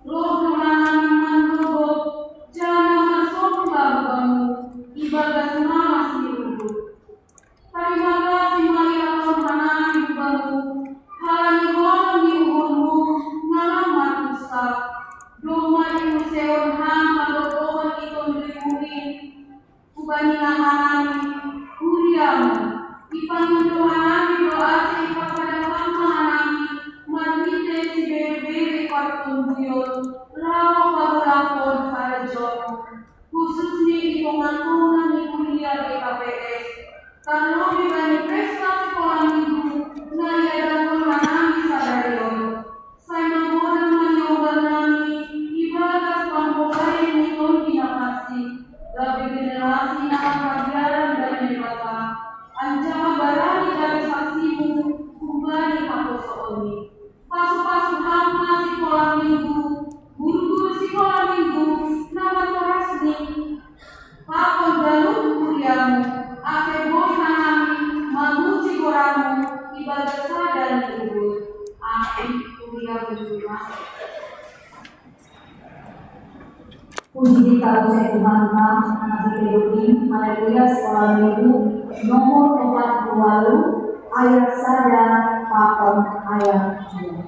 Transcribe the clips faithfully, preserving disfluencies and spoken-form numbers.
Roh Tuhan nami mandobok, jana masomba hubamu, ibagas malas ni uhur. Tarima kasih ma ilakon hanami hubamu, halani holong ni uhurmu, na lang martusa. Domma iuseon ham hagogohon ni tonduymu in, hubani na hanami, huriamu, ipangindo hanami do ase ipasada ham ma hanami, marhite siberebere partonduyon, laho pangulahon harajaonmu, khususni i tongatonga ni huria G K P S, tarlobi bani pesta sikola minggu, na iadathon hanami sadari on. Sai magodang ma ni ombar nami, ibagas pamboban ni Tondi na Pansing, gabe generasi na marpabiaran bani Debata, anjaha barani gabe saksimu, humbani haposoonmi. Pasu-pasu ham ma sikola minggu, guru-guru sikola minggu, na matorasni, pakon ganup huriamu, ase boi hanami mamuji goramu, ibagas sada ni uhur. Amin. Huria berjumlah. Puji kita use Tuhanta, na hitedoki, haleluya, sikola minggu, nomor empat puluh walu, ayat sada pakon ayat dua.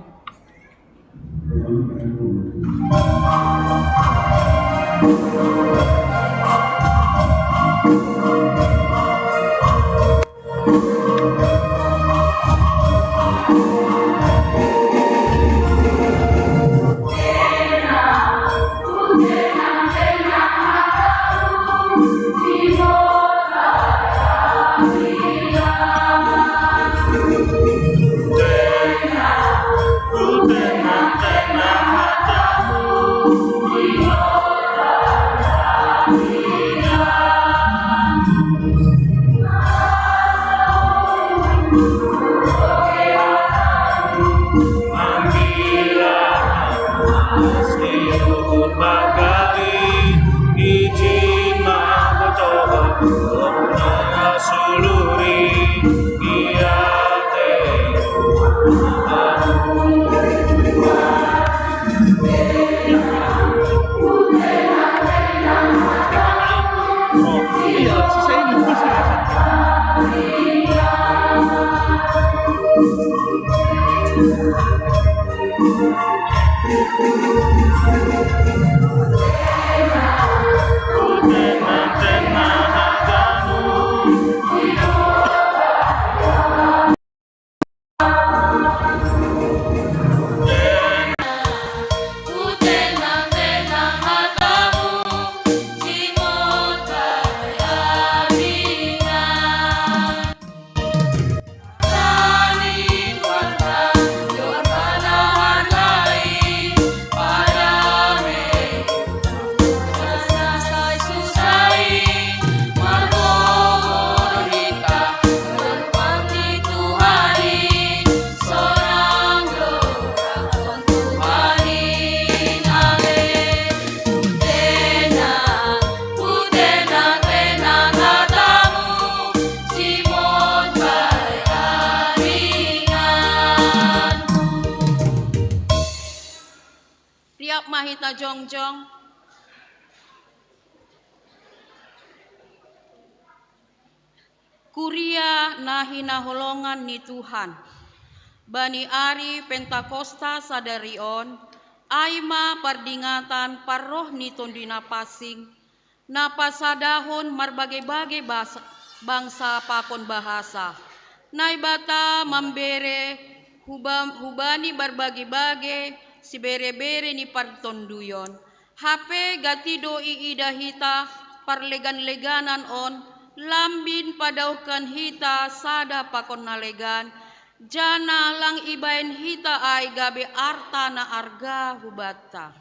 Riap ma hita jongjong. Kuria na hinaholongan ni Tuhan. Bani ari Pentakosta sadari on, ai ma pardingatan parroh ni Tonduy Napansing, na pasadahon marbage-bage bas-, bangsa pakon bahasa. Naibata mambere huba-, hubani marbage-bage sibere-bere ni partonduyon. Hape gati do iida hita parlegan-leganan on, lambin padauhkan hita sada pakon na legan, janah lang ibahen hita ai gabe arta na arga hubanta.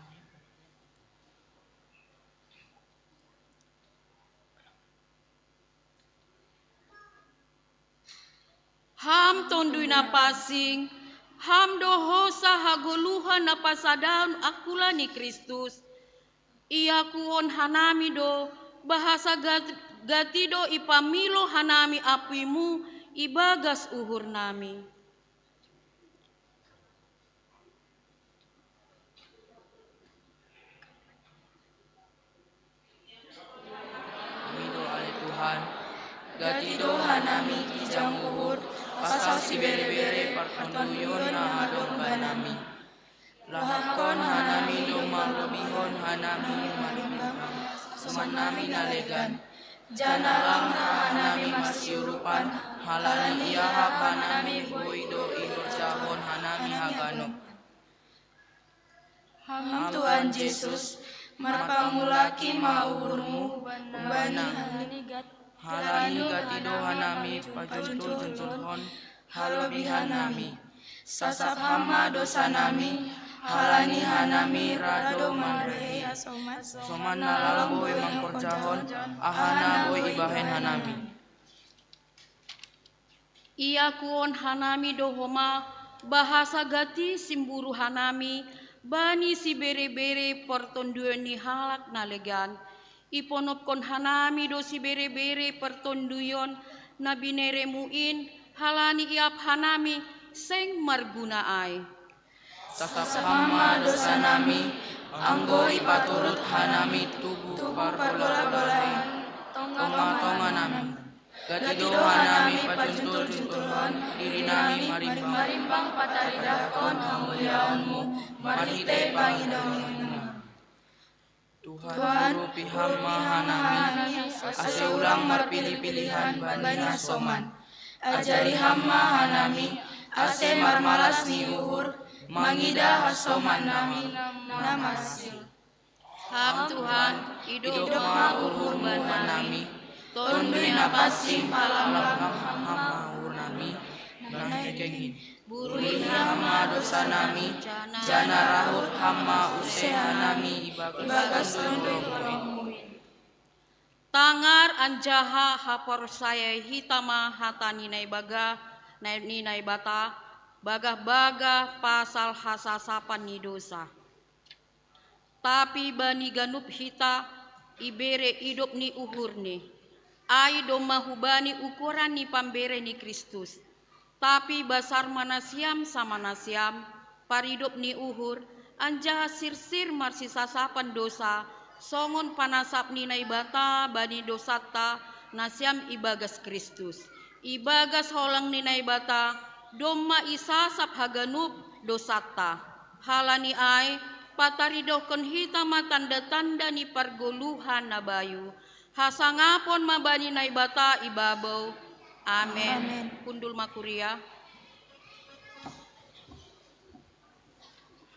Ham Tonduy Napansing, Ham do hosah hagoluhan na pasadahon angkula ni Kristus. Iakuhon hanami do, bahasa gat-, gati do ipamilo hanami apuimu ibagas uhurnami. sibere-bere partonduyonna adong banami. Lahakkon hanami domma lobihon hanami marimbang hasoman nami na legan. Janalangna hanami masiurupan, halani iahap hanami boi do inorjahon hanami haganup. Ham Tuhan Jesus, marpangulaki ma uhurmu hubani halani gati do hanami pajuntul-juntulhon halobihan nami. Sasap ham ma dosa nami, halani hanami rado mandahi hasoman, soman na lam boi mangkorjahon aha na boi ibahen hanami. Iakuon hanami do homa bahasa gati simburu hanami bani sibere-bere partonduyon ni halak na legan. Iponopkon hanami do sibere-bere partonduyon na bineremu in, halani iap hanami seng marguna ai. Sasap ham ma dosa nami, anggo ipaturut hanami tubu pargolagolaan tonga-tonga nami. Gati do hanami pajuntul-juntulhon diri nami marimbang-rimbang pataridahkon hamuliaonmu marhitei pangidoanmu. Tuhan, urupi ham ma hanami, ase ulang marpilih-pilihan bani hasoman. Ajari ham ma hanami, ase marmalas ni uhur, mangidah hasoman nami na mansai. Ham Tuhan, idop ma uhurmu hanami, Tonduy na pansing, palamlam ham ma uhur nami na nangkengin. Buruhi ham ma dosa nami, janah rahut ham ma use hanami ibagas Tonduy Gogomu in. Tangar anjaha haporsayai hita ma hata ni Naibaga, ni Naibata, bagah-bagah pasal hasasapan ni dosa. Tapi bani ganup hita ibere idop ni uhurni, ai domma hubani ukoran ni pambere ni Kristus. Tapi basar ma nasiam sama nasiam, paridop ni uhur, anjaha sirsir marsisasapan dosa, songon panasap ni Naibata bani dosanta nasiam ibagas Kristus. Ibagas holong ni Naibata, domma isasap haganup dosanta. Halani ai, pataridohkon hita ma tanda-tanda ni pargoluhan na bayu, hasangapon ma bani Naibata i babou. Amen. Amen. Hundul ma kuria.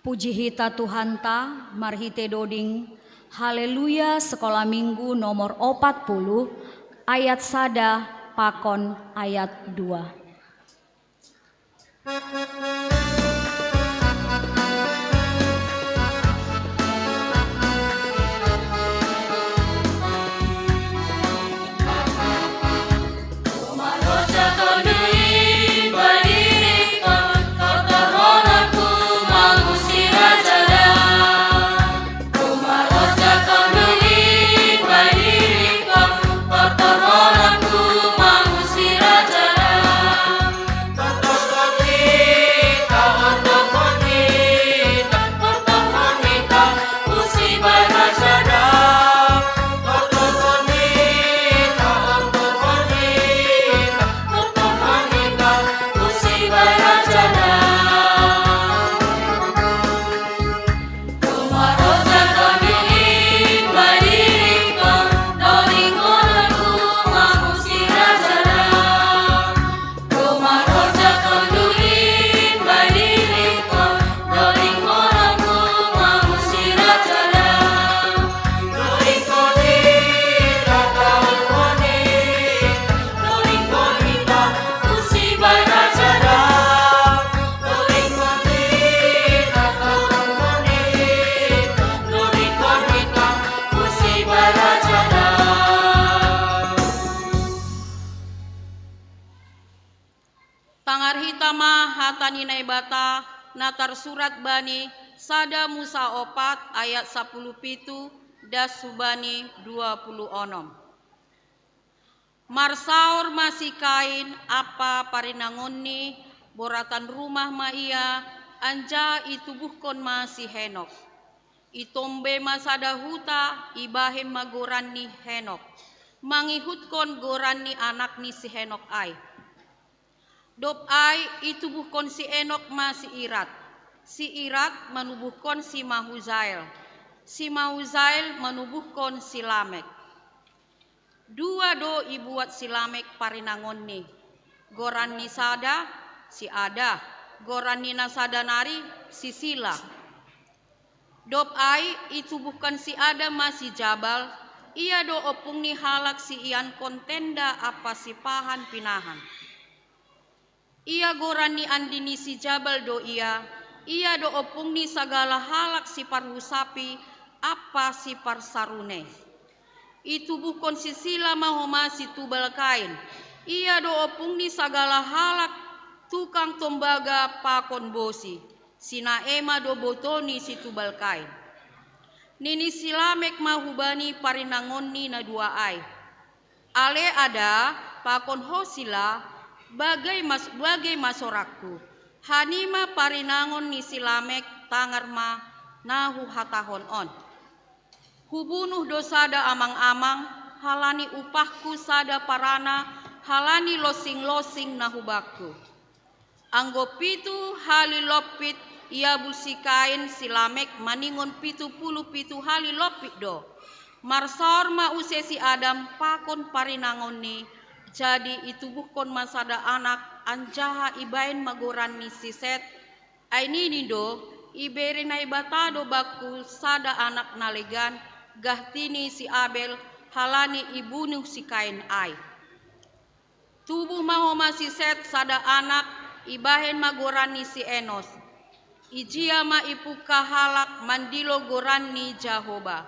Puji hita Tuhanta, marhite doding Haleluya, Sekolah Minggu nomor opat puluh, ayat sada pakon ayat dua. Tangar hita ma hata ni Naibata na tarsurat bani sada Musa opat ayat sapuluh pitu das hubani dua puluh onom. Marsaor ma si Kain ampa parinangonni, boratan rumah ma ia, anjaha itubuhkon ma si Henok. Itombe ma sada huta, ibahen ma goran ni Henok, mangihutkon goran ni anak ni si Henok ai. Dob ai itubuhkon si Enok ma si Irad. Si Irad manubuhkon si Mahuzael. Si Mahuzael manubuhkon si Lamek. Dua do ibuat si Lamek parinangonni. Goran ni sada, si Ada. Goran ni na sada nari, si Sila. Dob ai itubuhkon si Ada ma si Jabal, ia do ompung ni halak siiankon tenda ampa sipahan pinahan. Ia goran ni andi ni si Jabal do ia, ia do ompung ni sagala halak siparhusapi ampa siparsarune. Itubuhkon si Sila ma homa si Tubal Kain, ia do ompung ni sagala halak tukang tombaga pakon bosi. Si Naema do boto ni si Tubal Kain. Nini si Lamek ma hubani parinangonni na dua ai: Ale Ada, pakon ho Sila, bage ma, bage ma sorangku. Hanima parinangon ni si Lamek tangar ma na huhatahon on. Hubunuh do sada amang-amang, halani upahku sada parana, halani losing-losing na hubakku. Anggo pitu hali lompit iabul si Kain si Lamek maningon pitu pulu pitu hali lompit do. Marsaor ma use si Adam pakon parinangonni, jadi itubuhkon ma sada anak, anjaha ibaen ma goran ni si Set. Ai nini do: Ibere Naibata do bakku sada anak na legan, gahtini si Abel, halani ibunuh si Kain ai. Tubuh ma homa si Set sada anak, ibahen ma goran ni si Enos. Ijia ma ipungka halak mandilo goran ni Jahoba.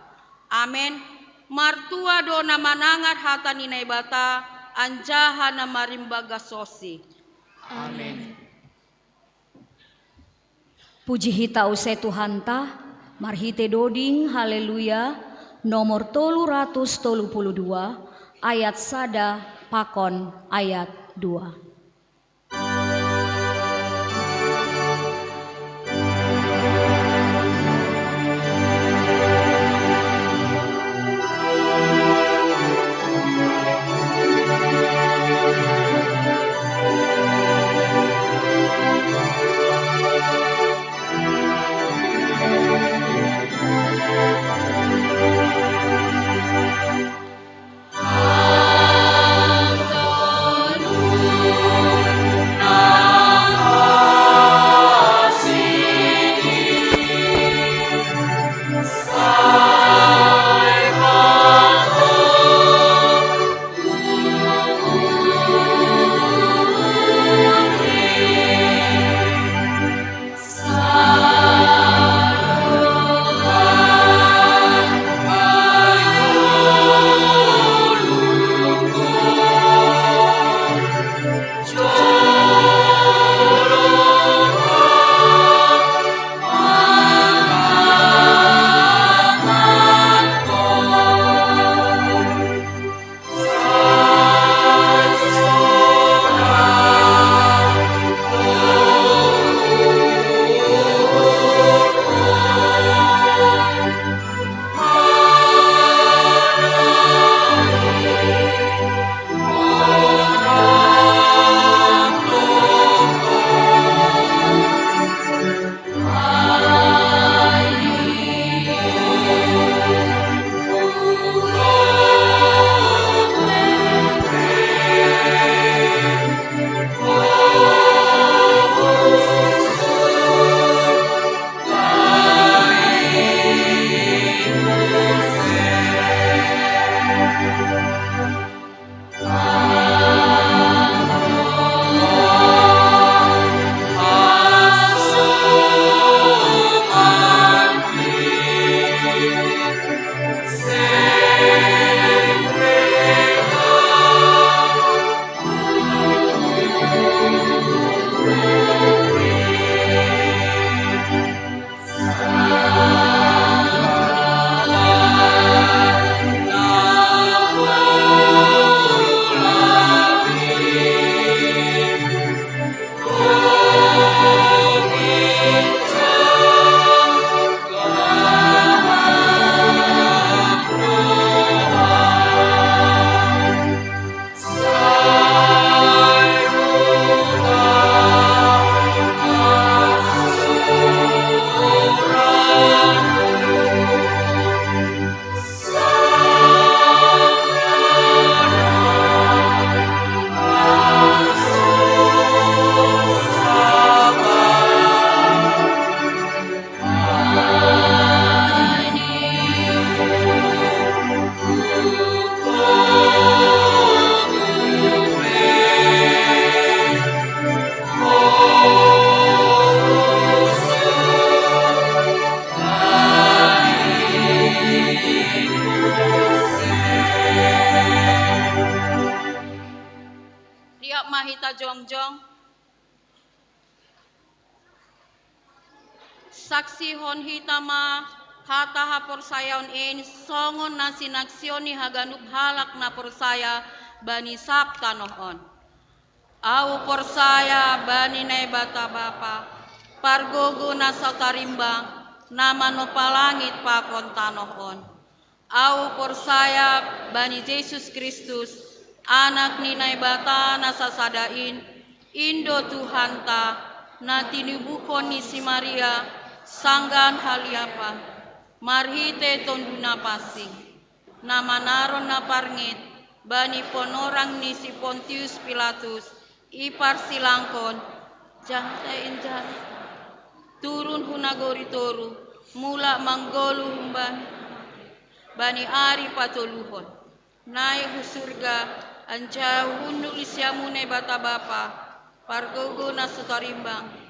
Amen. Martua do na manangar hata ni Naibata, anjaha na marimbagasonsi. Amen. Puji hita use Tuhanta, marhite doding Haleluya nomor tolu ratus tolu puluh dua, ayat sada pakon ayat dua. Jongjong. Saksihon hita ma hata haporsayaon in songon na sinaksihon ni haganup halak na porsaya bani sab tanoh on. Ahu porsaya bani Naibata Bapa, pargogo na so tarimbang, na manompa langit pakon tanoh on. Ahu porsaya bani Jesus Kristus, Anak ni Naibata na sasada in, in do Tuhanta, na tinubuhon ni si Maria, sanggan haliapan, marhite Tonduy Napansing, na manaron na parngit bani panorang ni si Pontius Pilatus, iparsilangkon, jangta injan, turun hu nagori toruh, mulak manggoluh humbani, bani ari patoluhon. Naik hu surga, anjaha hundul di siamun Naibata Bapa, pargogo na so tarimbang.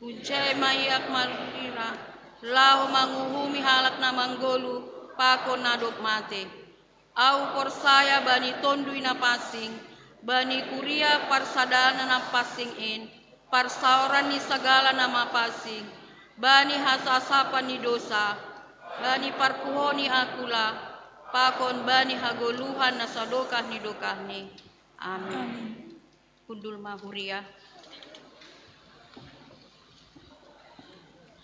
Hunjai ma Ia marhira, laho manguhumi halak na manggoluh, pakon na dob mate. Ahu porsaya bani Tonduy Napansing, bani kuria parsadaan na pansing in, parsaoran ni sagala na mapansing, bani hasasapan ni dosa, bani parpuho ni angkula, pakon bani hagoluhan na sadokah ni dokahni. Amin. Hundul ma huria.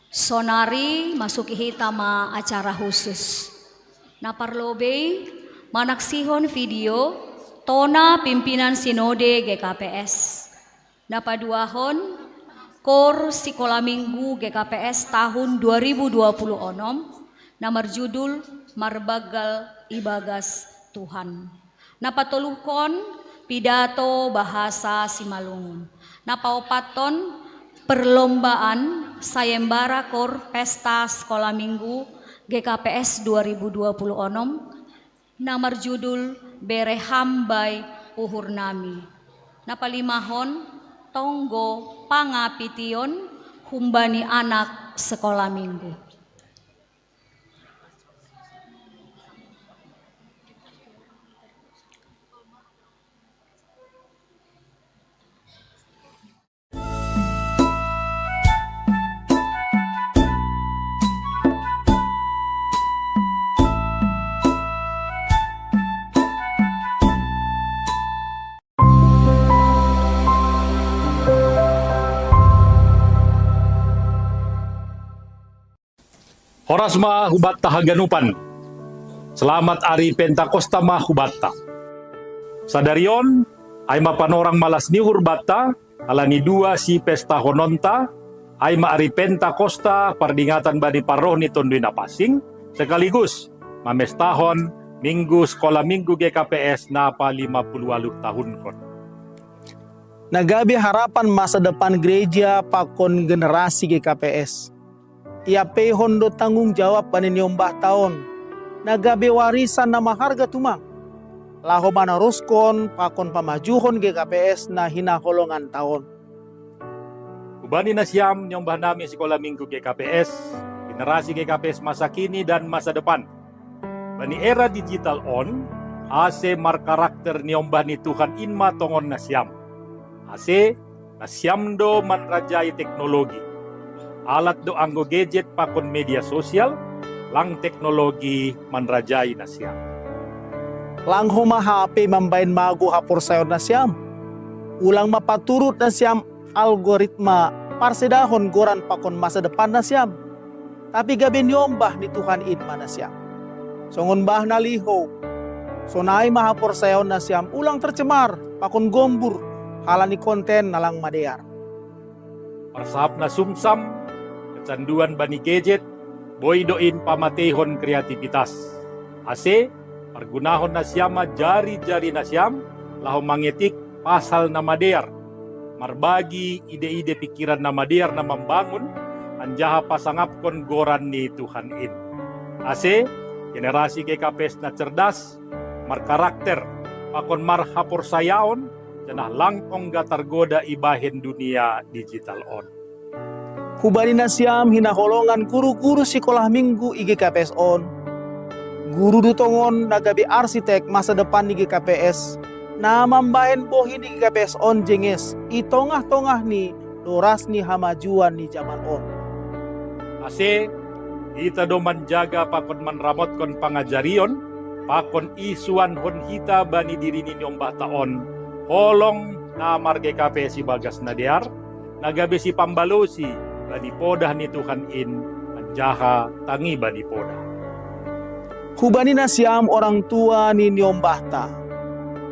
Sonari masuki hita ma acara khusus. Na parlobei, manaksihon video, tona pimpinan sinode G K P S. Na paduahon, kor sikola minggu G K P S tahun dua ribu dua puluh onom, na marjudul Marbanggal Ibagas Tuhan. Na patoluhon, pidato bahasa Simalungun. Na paopathon, perlombaan sayembara kor pesta sikola minggu G K P S dua ribu dua puluh onom, na marjudul Bere Ham Bai Uhur Nami. Na palimahon, tonggo pangapition humbani anak sikola minggu. Horas ma hubanta haganupan. Selamat ari Pentakosta ma hubanta. Sadari on, ai ma panorang malas ni uhur banta, ala ni dua sipestahononta, ai ma ari Pentakosta, pardingatan bani parroh ni Tonduy Napansing, sekaligus mamestahon Minggu Sekolah Minggu G K P S na palima puluh ualuh tahunkon. Na gabe harapan masa depan gereja pakon generasi G K P S. Iampeihon do tanggung jawab bani niombahta on, na gabe warisan na maharga tumang, laho manarushon pakon pamajuhon G K P S na hinaholonganta on. Hubani nasiam niombah nami Sekolah Minggu G K P S, generasi G K P S masa kini dan masa depan. Bani era digital on, ase markarakter niombah ni Tuhan in ma tongon nasiam. Ase, nasiam do manrajai teknologi. Alat do anggo gadget pakon media sosial, lang teknologi manrajai nasiam. Lang homa hape mambahen mago haporsayaon nasiam. Ulang ma paturut nasiam algoritma parsedahon goran pakon masa depan nasiam. Tapi gabe niombah ni Tuhan in ma nasiam. Songon bah na lihou, sonai ma haporsayaon nasiam ulang tercemar pakon gombur halani konten na lang madear. Parsahap na sumsam, kecanduan bani gadget, boi do in pamateihon kreativitas. Ase, pargunahon nasiam ma jari-jari nasiam, laho mangetik pasal na madear, marbagi ide-ide pikiran na madear na mambangun, anjaha pasangapkon goran ni Tuhan in. Ase, generasi G K P S na cerdas, markarakter, pakon marhaporsayaon, janah lang ongga targoda ibahen dunia digital on. Hubani nasiam hinaholongan guru-guru sikolah minggu i G K P S on. Guru do tongon na gabe arsitek masa depan ni G K P S, Na mambahen bohi ni G K P S on jenges i tongah-tongah ni doras ni hamajuan ni jaman on. Ase, hita do manjaga pakon manramotkon pangajarion, pakon isuanhon hita bani diri ni niombahta on, holong na mar-G K P S i bagas na dear, na gabe sipambalosi bani podah ni Tuhan in, anjaha tangi bani podah. Hubani nasiam orang tua ni niombahta,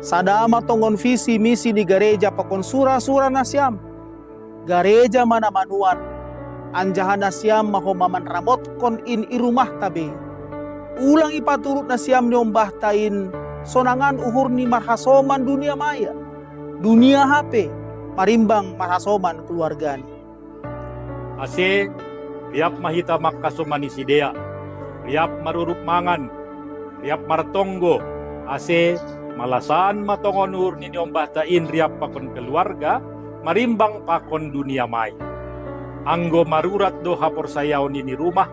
sada ma tongon visi misi ni gareja pakon sura-sura nasiam. Gareja ma na manuan, anjaha nasiam ma homa manramotkon in i rumahta be. Ulang ipaturut nasiam niombahta in sonangan uhur ni marhasoman dunia maya, dunia H P, marimbang marhasoman keluargani. Ase, riap ma hita mangkasomani sidea, riap marurup mangan, riap martonggo, ase, malasan ma tongon uhur ni niombahta in riap pakon keluarga, marimbang pakon dunia maya. Anggo marurat do haporsayaon i ni rumah,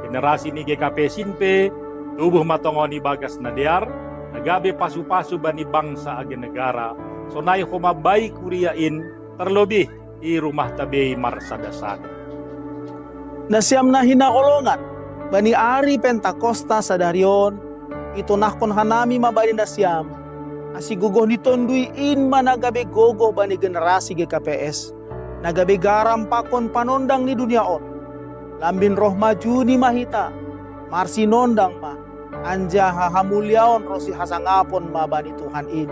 generasi ni G K P S in pe, tubuh ma tongon i bagas na dear, na gabe pasu-pasu bani bangsa age negara, sonai homa bai kuria in, terlebih i rumahta be i marsada-sada. Nasiam na hinaholongan, bani ari Pentakosta sadari on, itonahkon hanami ma bani nasiam, asi gogoh ni Tonduy in ma na gabe gogoh bani generasi G K P S, na gabe garam pakon panondang ni dunia on. Lambin roh majuni ma hita, marsinondang ma, anjaha hamuliaon ronsi hasangapon ma bani Tuhan in.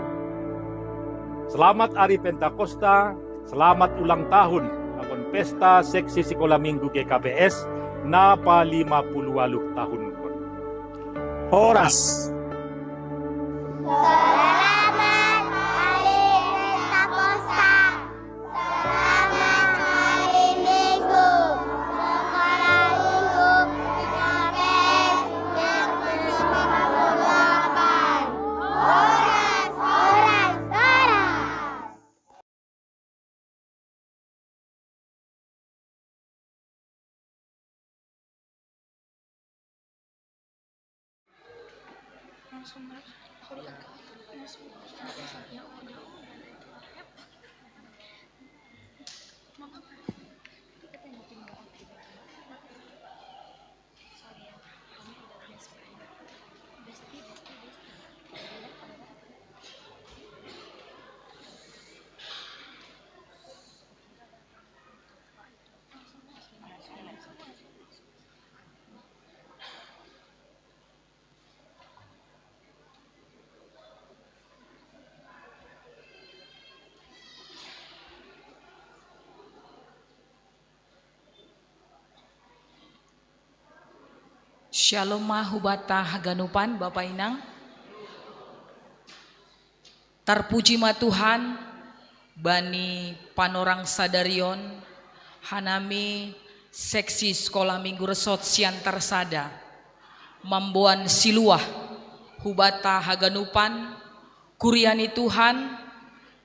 Selamat ari Pentakosta, selamat ulang tahun, pakon pesta seksi sikola minggu G K P S, na palima puluh waluh tahunkon. Horas. Selamat hari Pentakosta. Selamat hari Minggu. Sikola minggu G K P S yang ke lima puluh delapan. Horas, horas, horas. Syalom ma hubanta haganupan, Bapa Inang. Tarpuji ma Tuhan, bani panorang sadari on, hanami seksi sikola minggu Resort Siantar Sada, mamboan siluah hubanta haganupan, kuria ni Tuhan,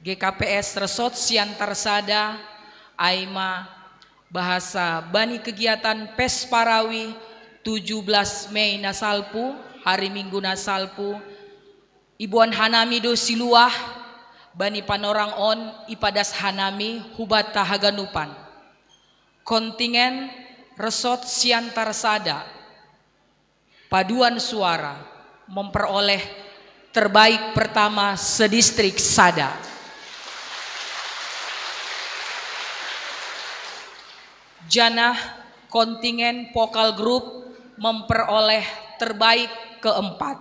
G K P S Resort Siantar Sada, ai ma bahasa bani kegiatan Pes Parawi tujuh belas Mei na salpu, hari Minggu na salpu, iboan hanami do siluah, bani panorang on ipadas hanami hubanta haganupan. Kontingen Resort Siantar Sada, paduan suara, memperoleh terbaik pertama sedistrik Sada. Janah kontingen vokal grup memperoleh terbaik keempat.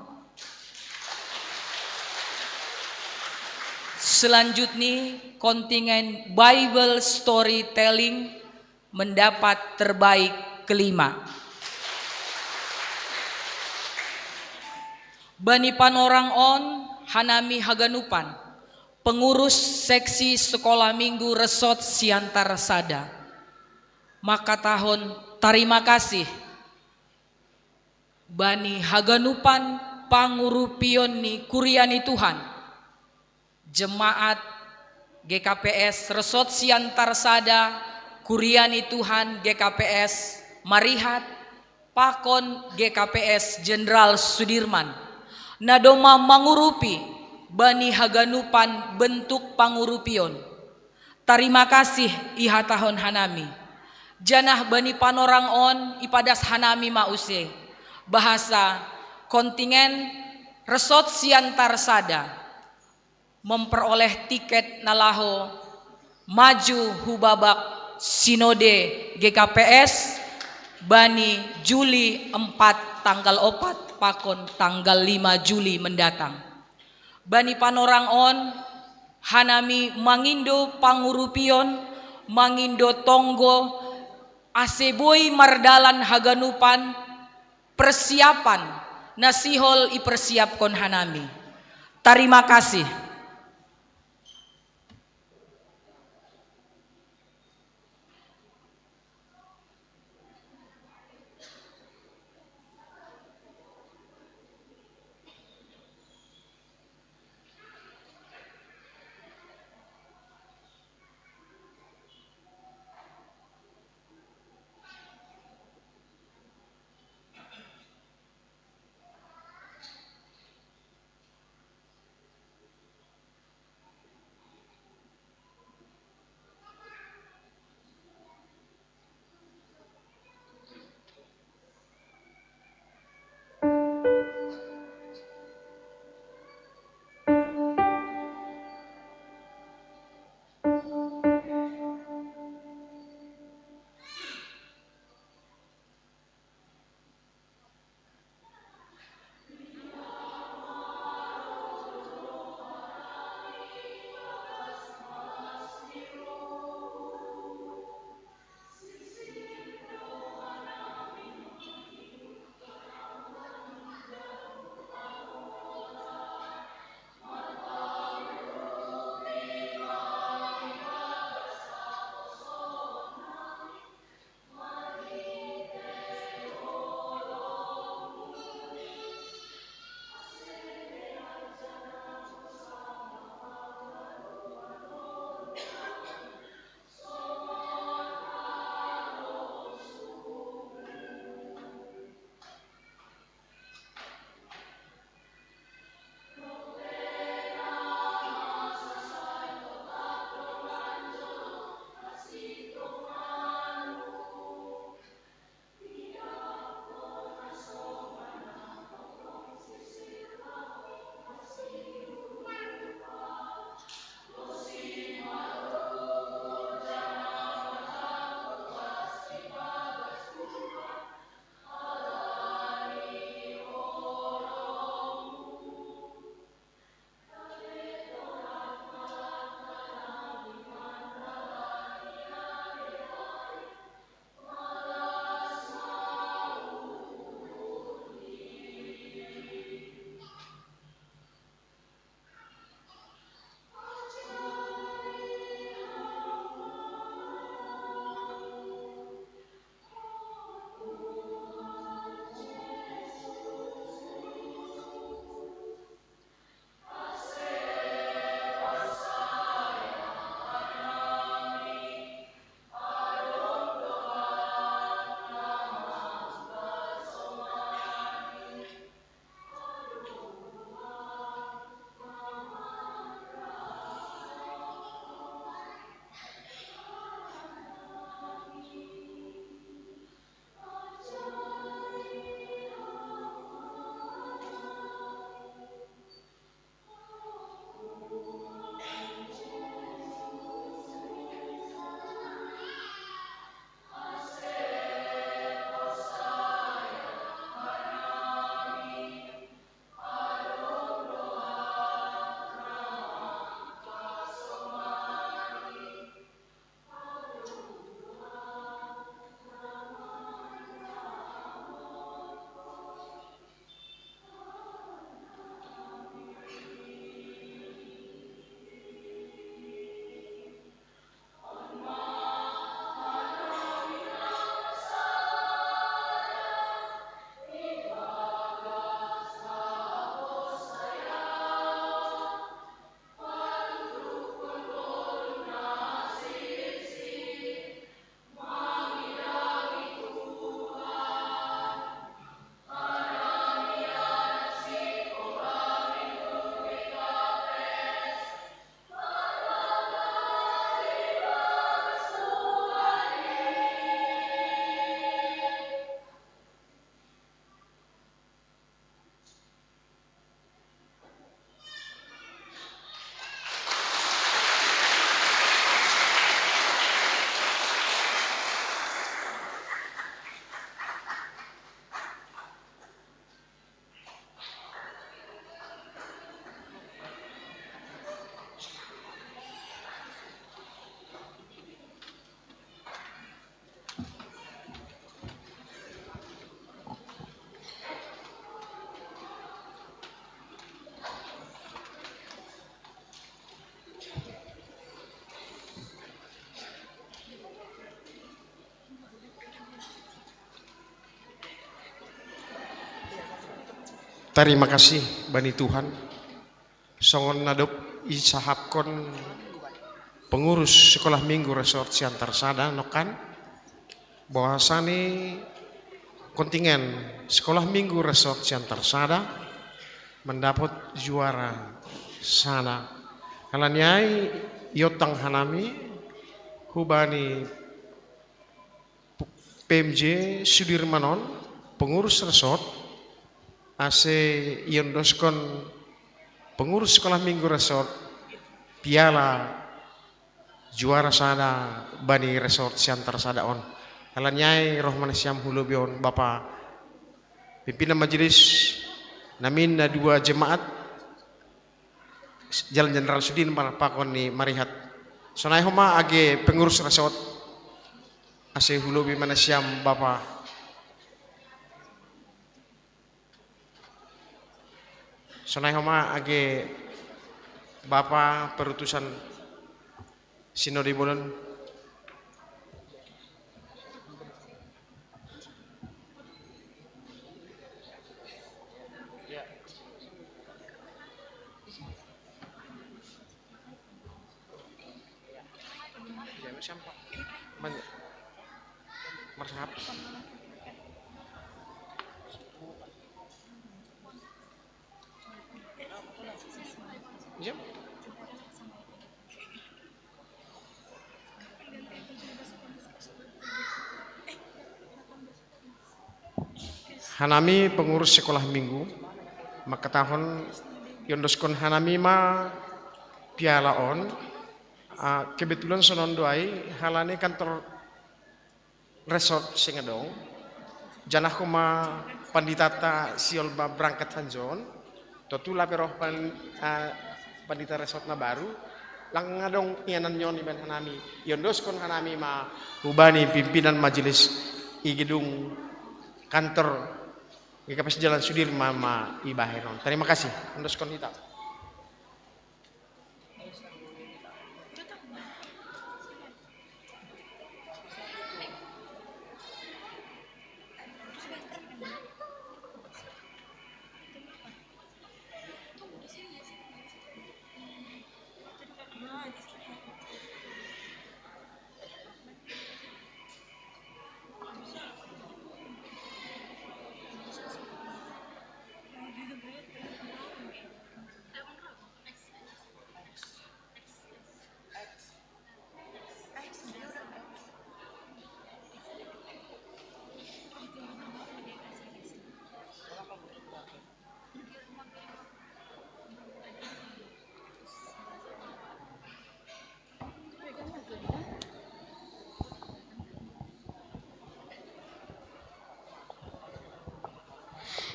Selanjutnya, kontingen Bible Storytelling mendapat terbaik kelima. Bani panorang on, hanami haganupan, pengurus seksi sikola minggu Resort Siantar Sada, mangkatahon tarima kasih bani haganupan pangurupion ni kuria ni Tuhan, jemaat G K P S Resort Siantar Sada, kuria ni Tuhan G K P S Marihat, pakon G K P S Jenderal Sudirman, na domma mangurupi bani haganupan bentuk pangurupion. Tarima kasih ihatahon hanami. Janah bani panorang on ipadas hanami ma use bahasa kontingen Resort Siantar Sada memperoleh tiket na laho maju hu babak Sinode G K P S bani Juli empat, tanggal opat pakon tanggal lima Juli mendatang. Bani panorang on, hanami mangindo pangurupion, mangindo tonggo, ase boi mardalan haganupan persiapan na sihol ipersiapkon hanami. Tarima kasih. Tarima kasih bani Tuhan. Songon na dob isahapkon pengurus Sekolah Minggu Resort Siantar Sada nongkan, bahwasani kontingen Sekolah Minggu Resort Siantar Sada mandapot juara sada. Halani ai iontang hanami hubani P M J Sudirman on, pengurus resort, ase iondoskon pengurus Sekolah Minggu Resort piala juara sada bani resort Siantar Sada on. Halani ai roh ma nasiam hu lobi on Bapa pimpinan majelis, namin na dua jemaat, Jalan Jenderal Sudirman pakon ni Marihat. Sonai homa age pengurus resort, ase hu lobi ma nasiam Bapa. Sonai homa age Bapa perutusan Sinode Bolon. Hanami pengurus sekolah minggu, mangkatahon iondoskon hanami ma piala on. Ah, kebetulan sonon do ai, halani kantor resort seng adong. Janah homa panditanta sihol ma berangkat hanjo on. Tontu lape roh pan-, ah, pandita resort na baru, lang adong inganan ni on ibaen hanami. Iondoskon hanami ma hubani pimpinan majelis i gedung kantor G K P S Jalan Sudirman ma ibaen on. Terima kasih. Iondoskon hita.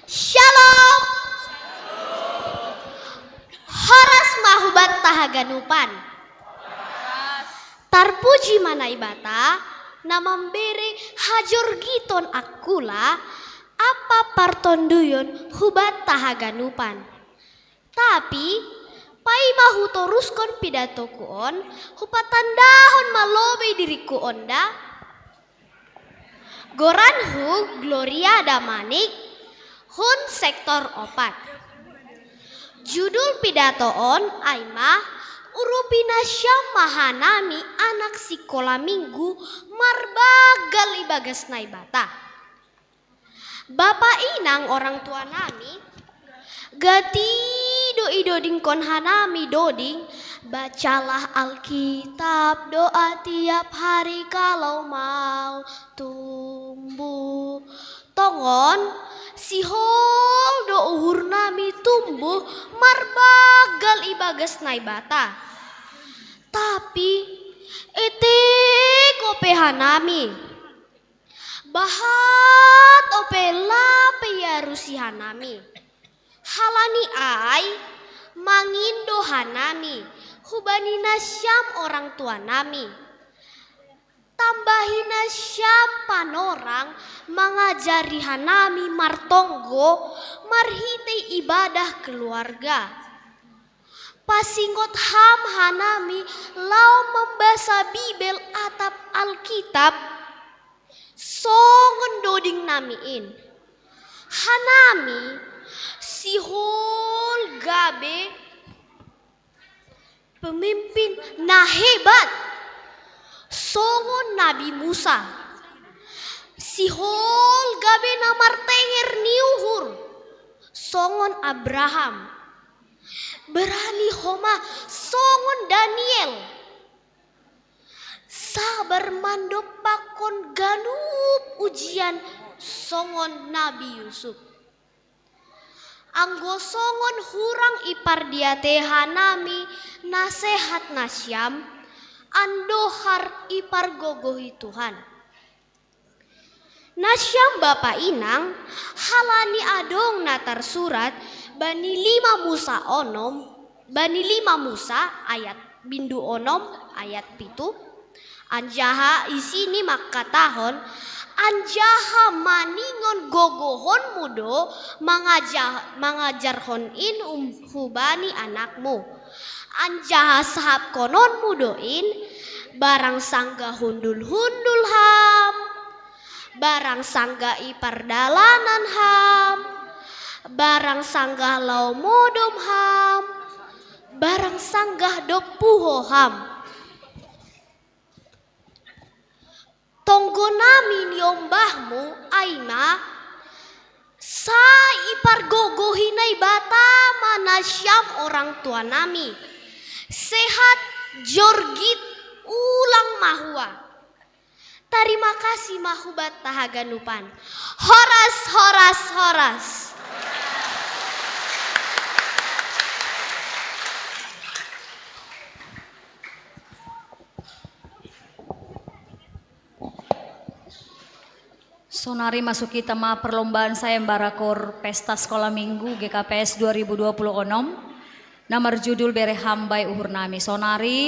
Shalom. Horas ma hubanta haganupan. Tarpuji ma Naibata, na mambere hajorgiton angkula ampa partonduyon hubanta haganupan. Tapi, paima hutoruskon pidatoku on, hupatandahon ma lobei diringku on da. Goranhu Gloria Damanik, hun sektor opat. Judul pidato on ai ma, Urupi nasiam ma hanami anak sikola minggu marbanggal ibagas Naibata. Bapa inang orang tua nami, gati do idodingkon hanami doding, bacalah Alkitab, doa tiap hari kalau mau tumbuh. Tongon, sihol do uhur nami tumbuh marbanggal ibagas Naibata. Tapi, etek ope hanami. Bahat ope lape iarusi hanami. Halani ai, mangindo hanami hubani nasiam orang tua nami. Tambahi nasiam panorang mangajari hanami martonggo marhitei ibadah keluarga. Pasingot ham hanami laho mambasa Bibel atap Alkitab, songon doding nami in. Hanami Sihol gabe pemimpin na hebat songon Nabi Musa. Sihol gabe na martenger ni uhur songon Abraham. Berani homa songon Daniel. Sabar mandompakkon ganup ujian songon Nabi Yusuf. Anggo songon hurang ipardiatei hanami nasehat nasiam, andohar ipargogohi Tuhan. Nasiam bapa inang, halani adong na tarsurat bani lima Musa onom, bani lima Musa ayat bindu onom ayat pitu, anjaha isini mangkatahon, anjaha maningon gogohonmu do mangaja-, mangajarhon in um-, hubani anakmu, anjaha sahapkononmu do in, barang sanggah hundul-hundul ham, barang sanggah ipardalanan ham, barang sanggah laho modom ham, barang sanggah dompuho ham. Tonggo nami niombahmu ai ma, sai ipargogohi Naibata ma nasiam orang tua nami. Sehat, jorgit, ulang mahua. Tarima kasih ma hubanta haganupan. Horas, horas, horas. Sonari masuk kita ma perlombaan sayembara kor Pesta Sekolah Minggu G K P S dua ribu dua puluh enam, na marjudul Bere Ham Bae Uhur Nami. Sonari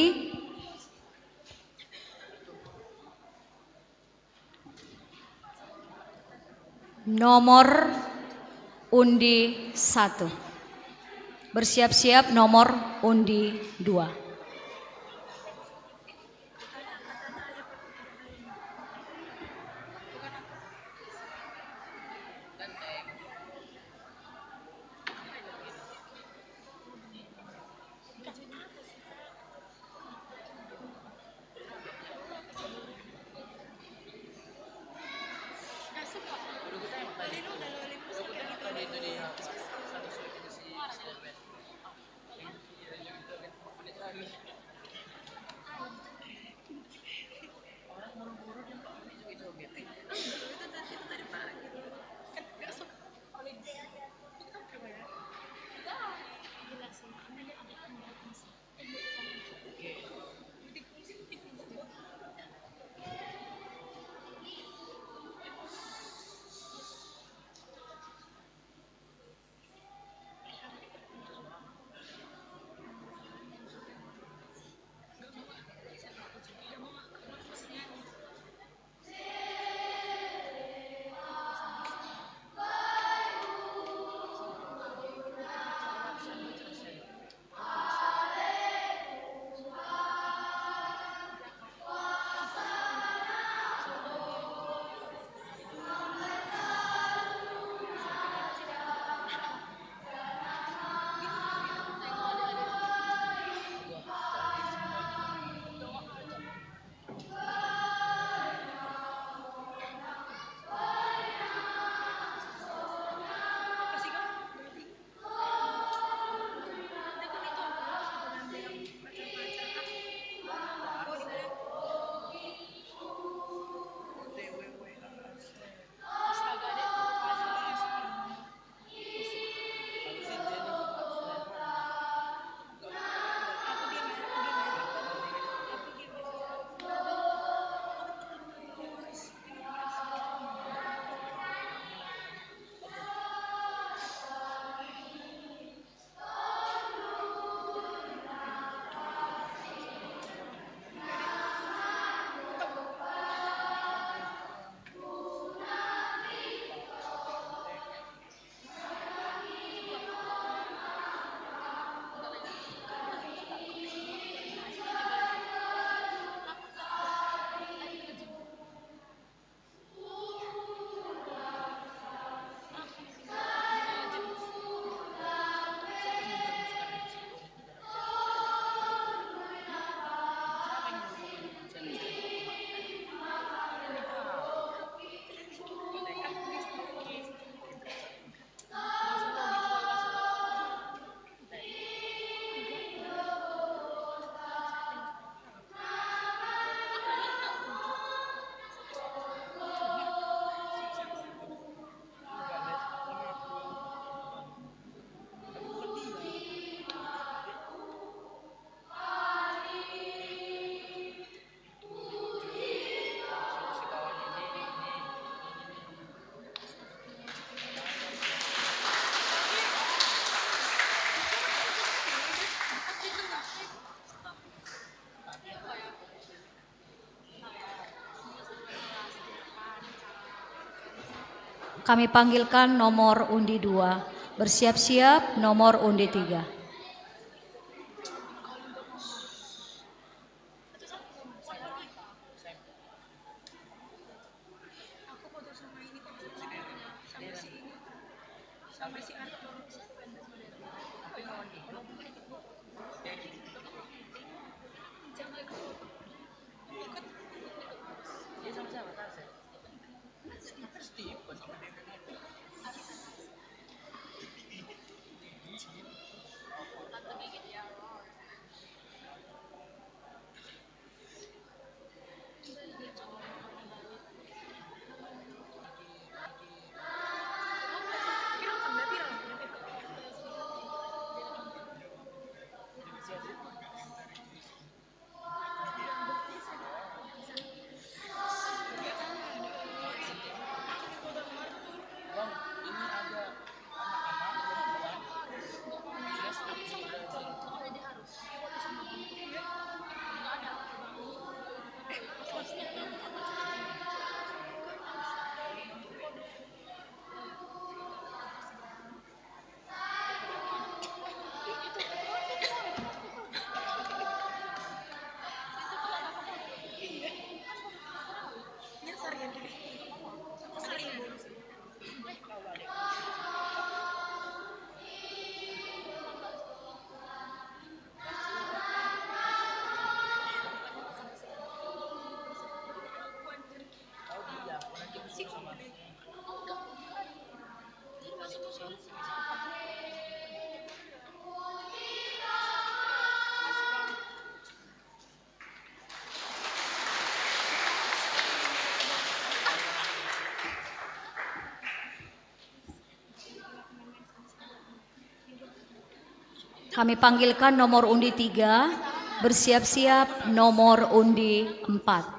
nomor undi satu. Bersiap-siap nomor undi dua. Kami panggilkan nomor undi dua. Bersiap-siap nomor undi tiga. Kami panggilkan nomor undi tiga, bersiap-siap nomor undi empat.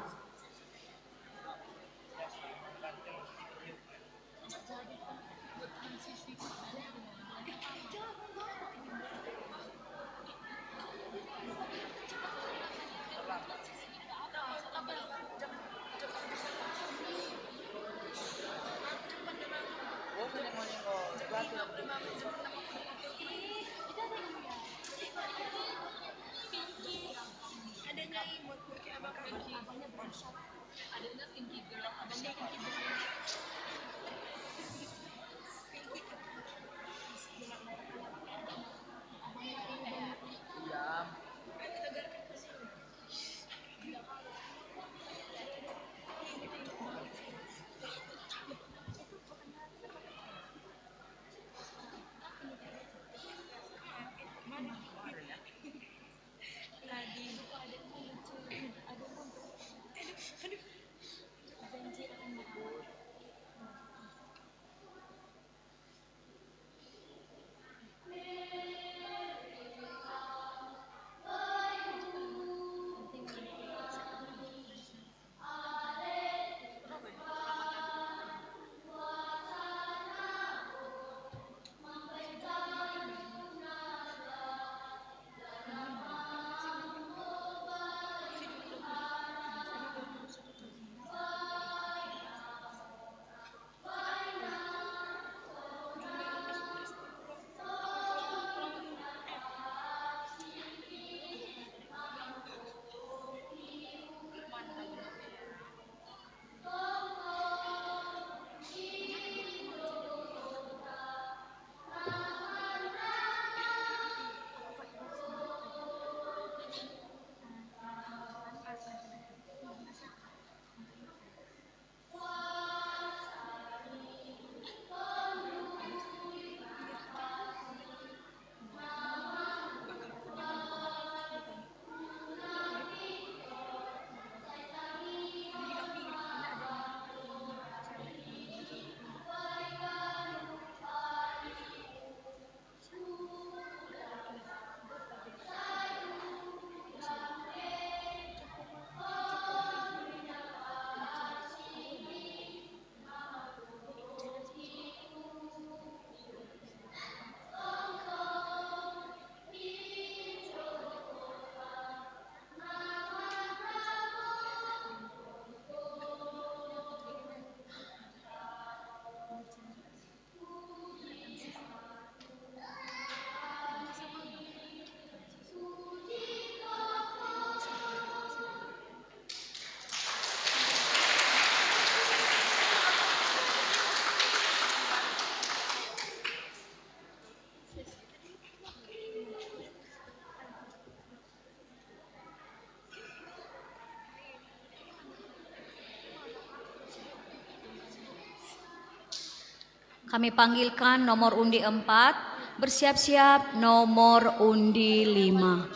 Kami panggilkan nomor undi empat, bersiap-siap nomor undi lima.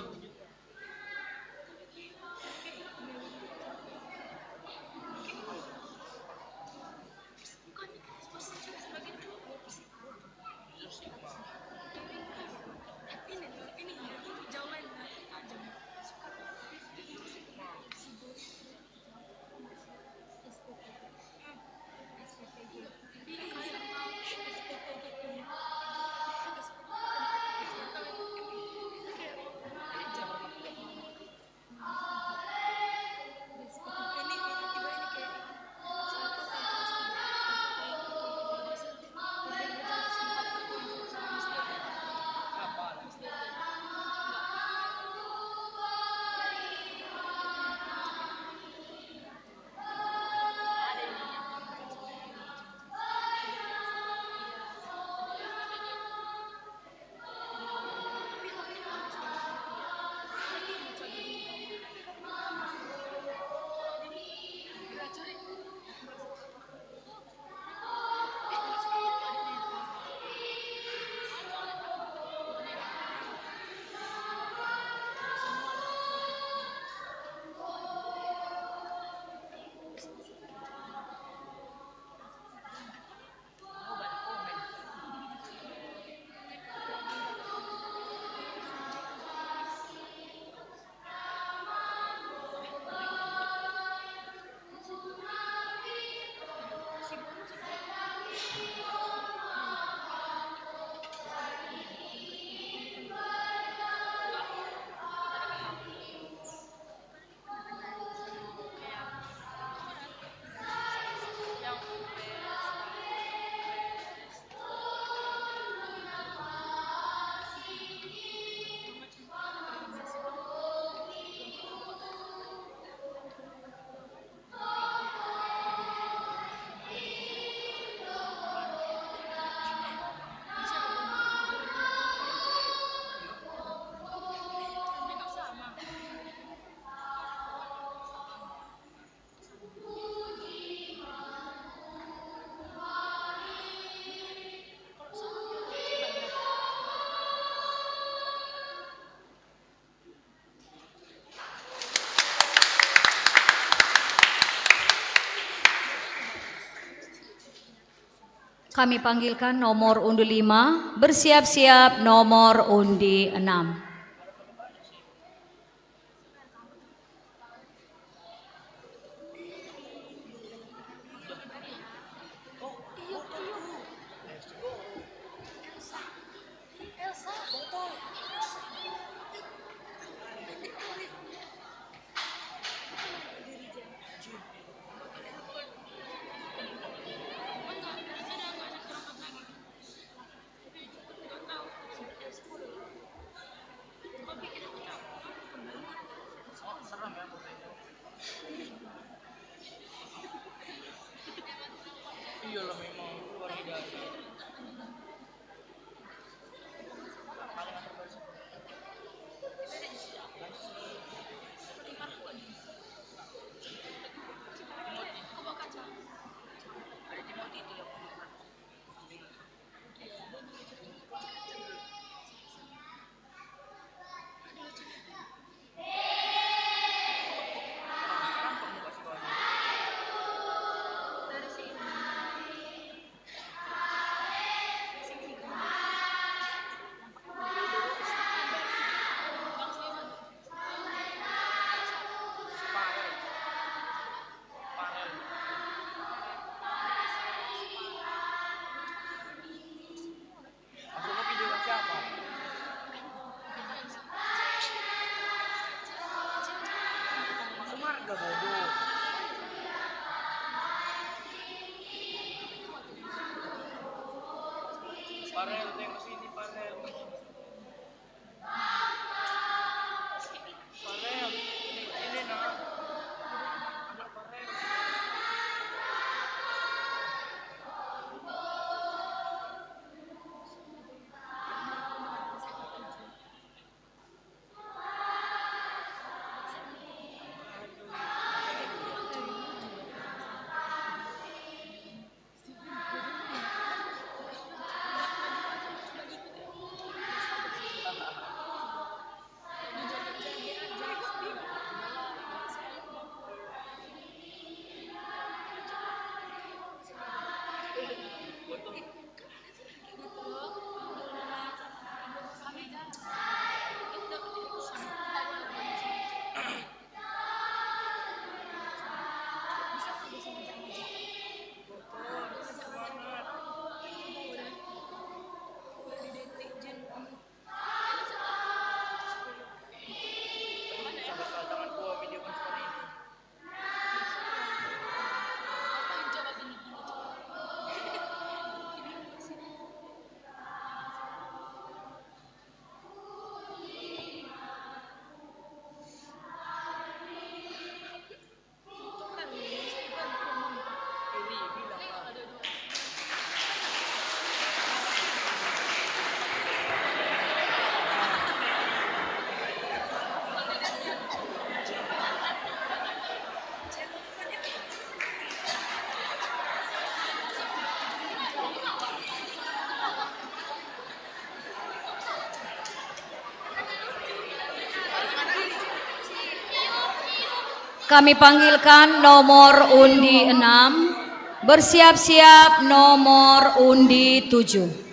Kami panggilkan nomor undi lima, bersiap-siap nomor undi enam. Iyalah, memang luar biasa. Kami panggilkan nomor undi enam, bersiap-siap nomor undi tujuh.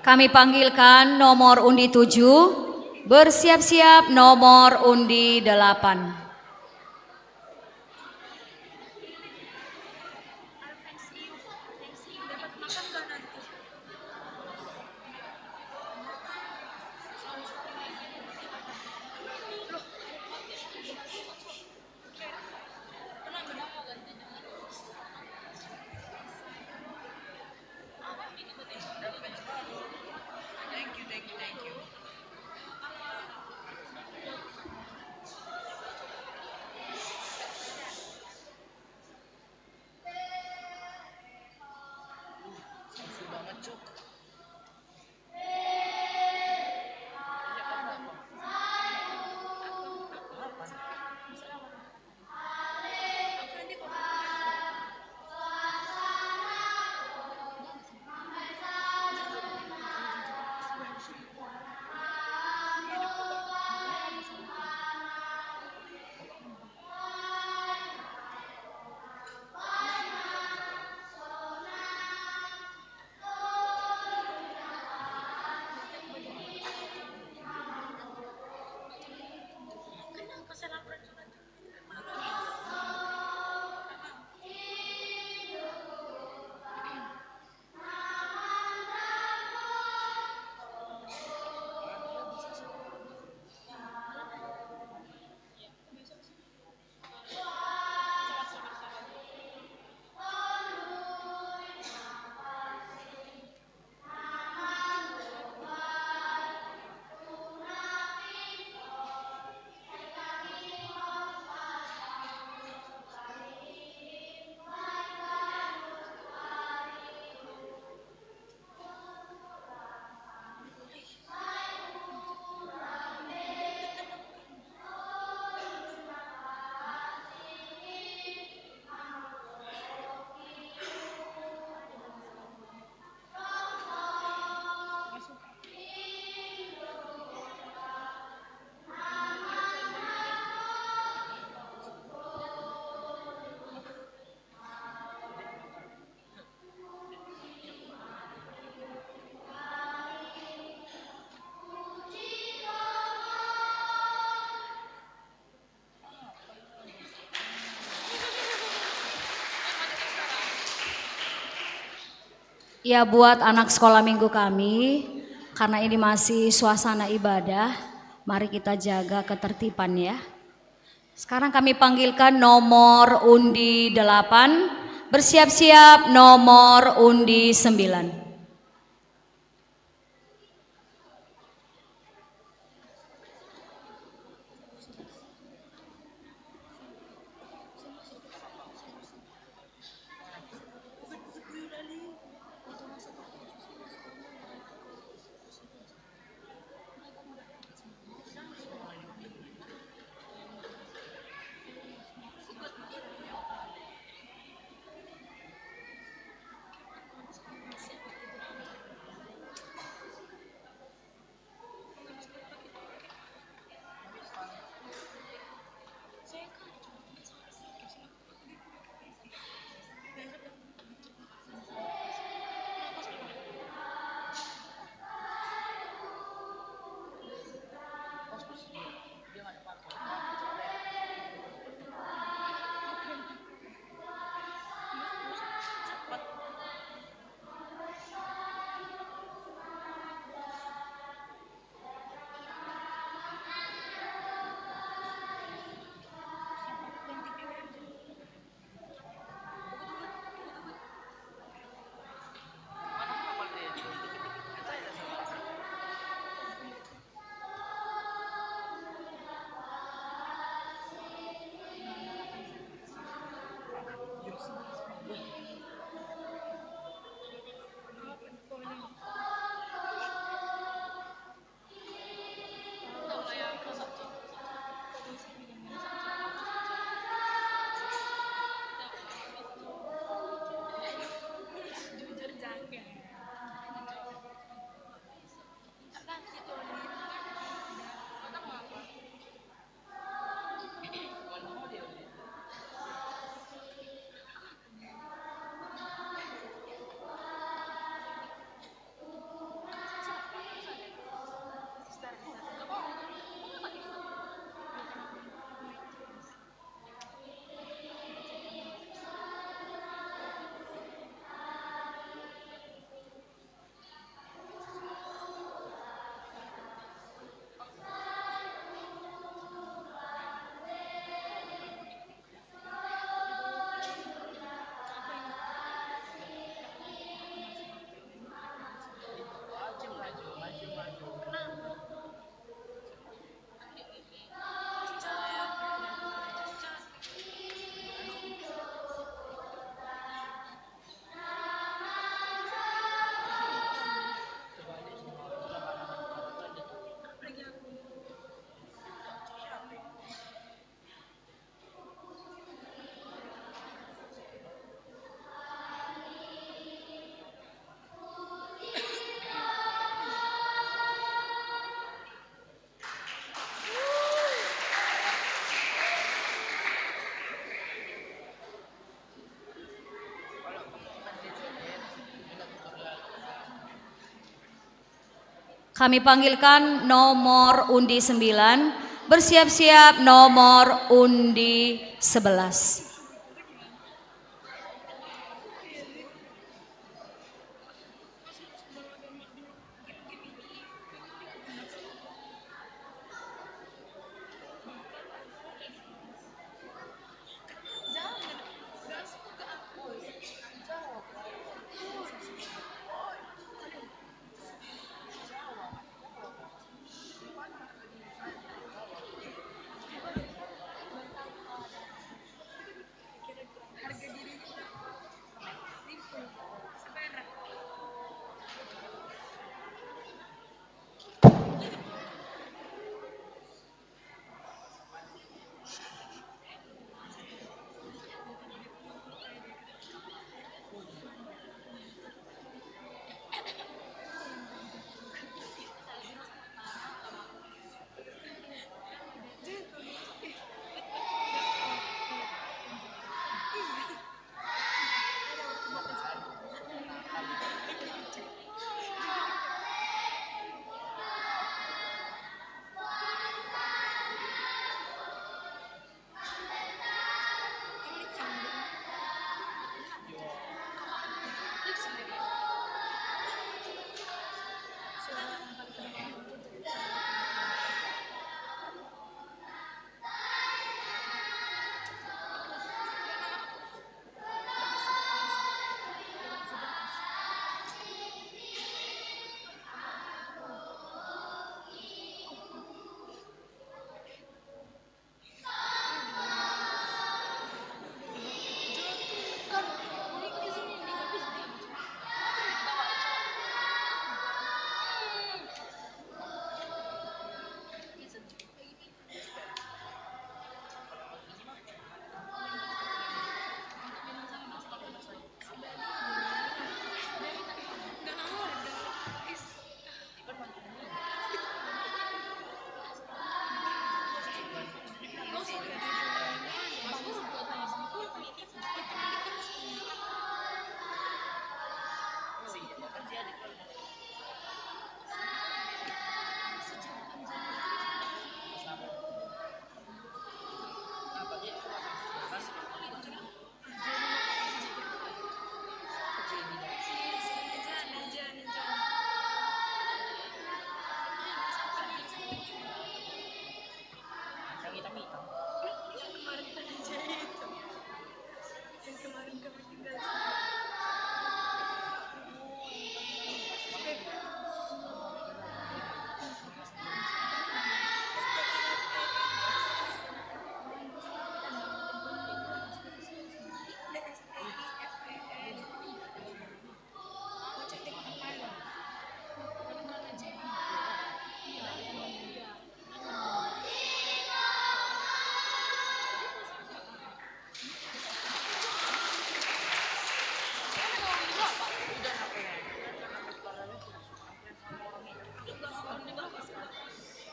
Kami panggilkan nomor undi tujuh, bersiap-siap nomor undi delapan. Ya, buat anak sekolah minggu kami, karena ini masih suasana ibadah, mari kita jaga ketertiban ya. Sekarang kami panggilkan nomor undi delapan, bersiap-siap nomor undi sembilan. Kami panggilkan nomor undi sembilan, bersiap-siap nomor undi sebelas.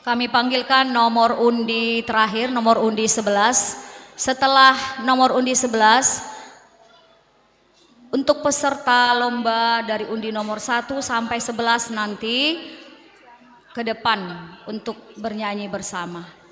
Kami panggilkan nomor undi terakhir, nomor undi sebelas. Setelah nomor undi sebelas, untuk peserta lomba dari undi nomor satu sampai sebelas nanti ke depan untuk bernyanyi bersama.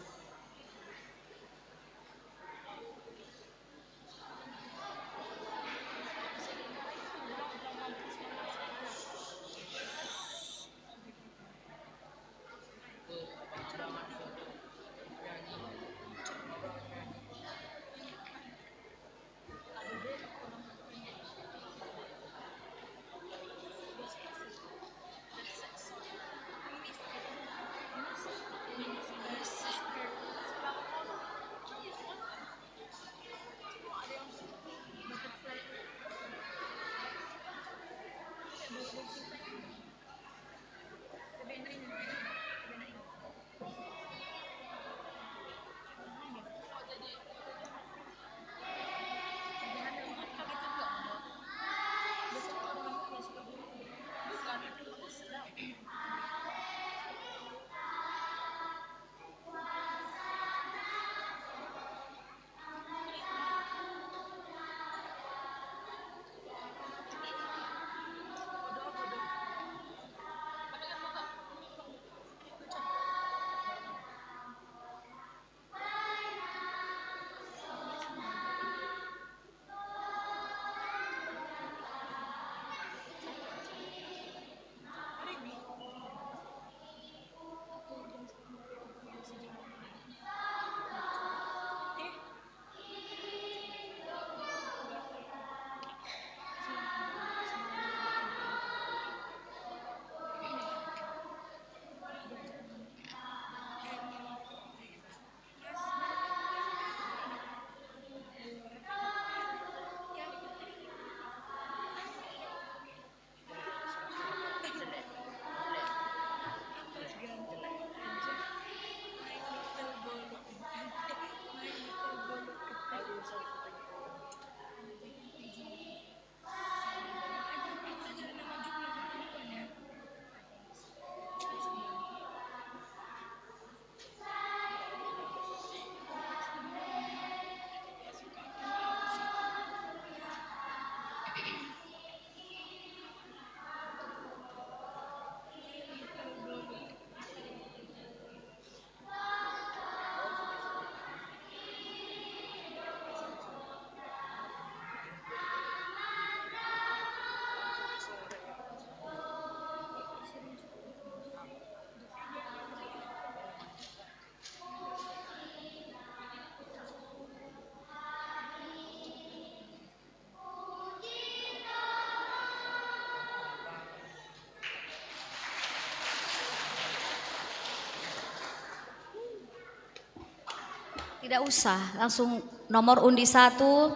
Tidak usah, langsung nomor undi satu,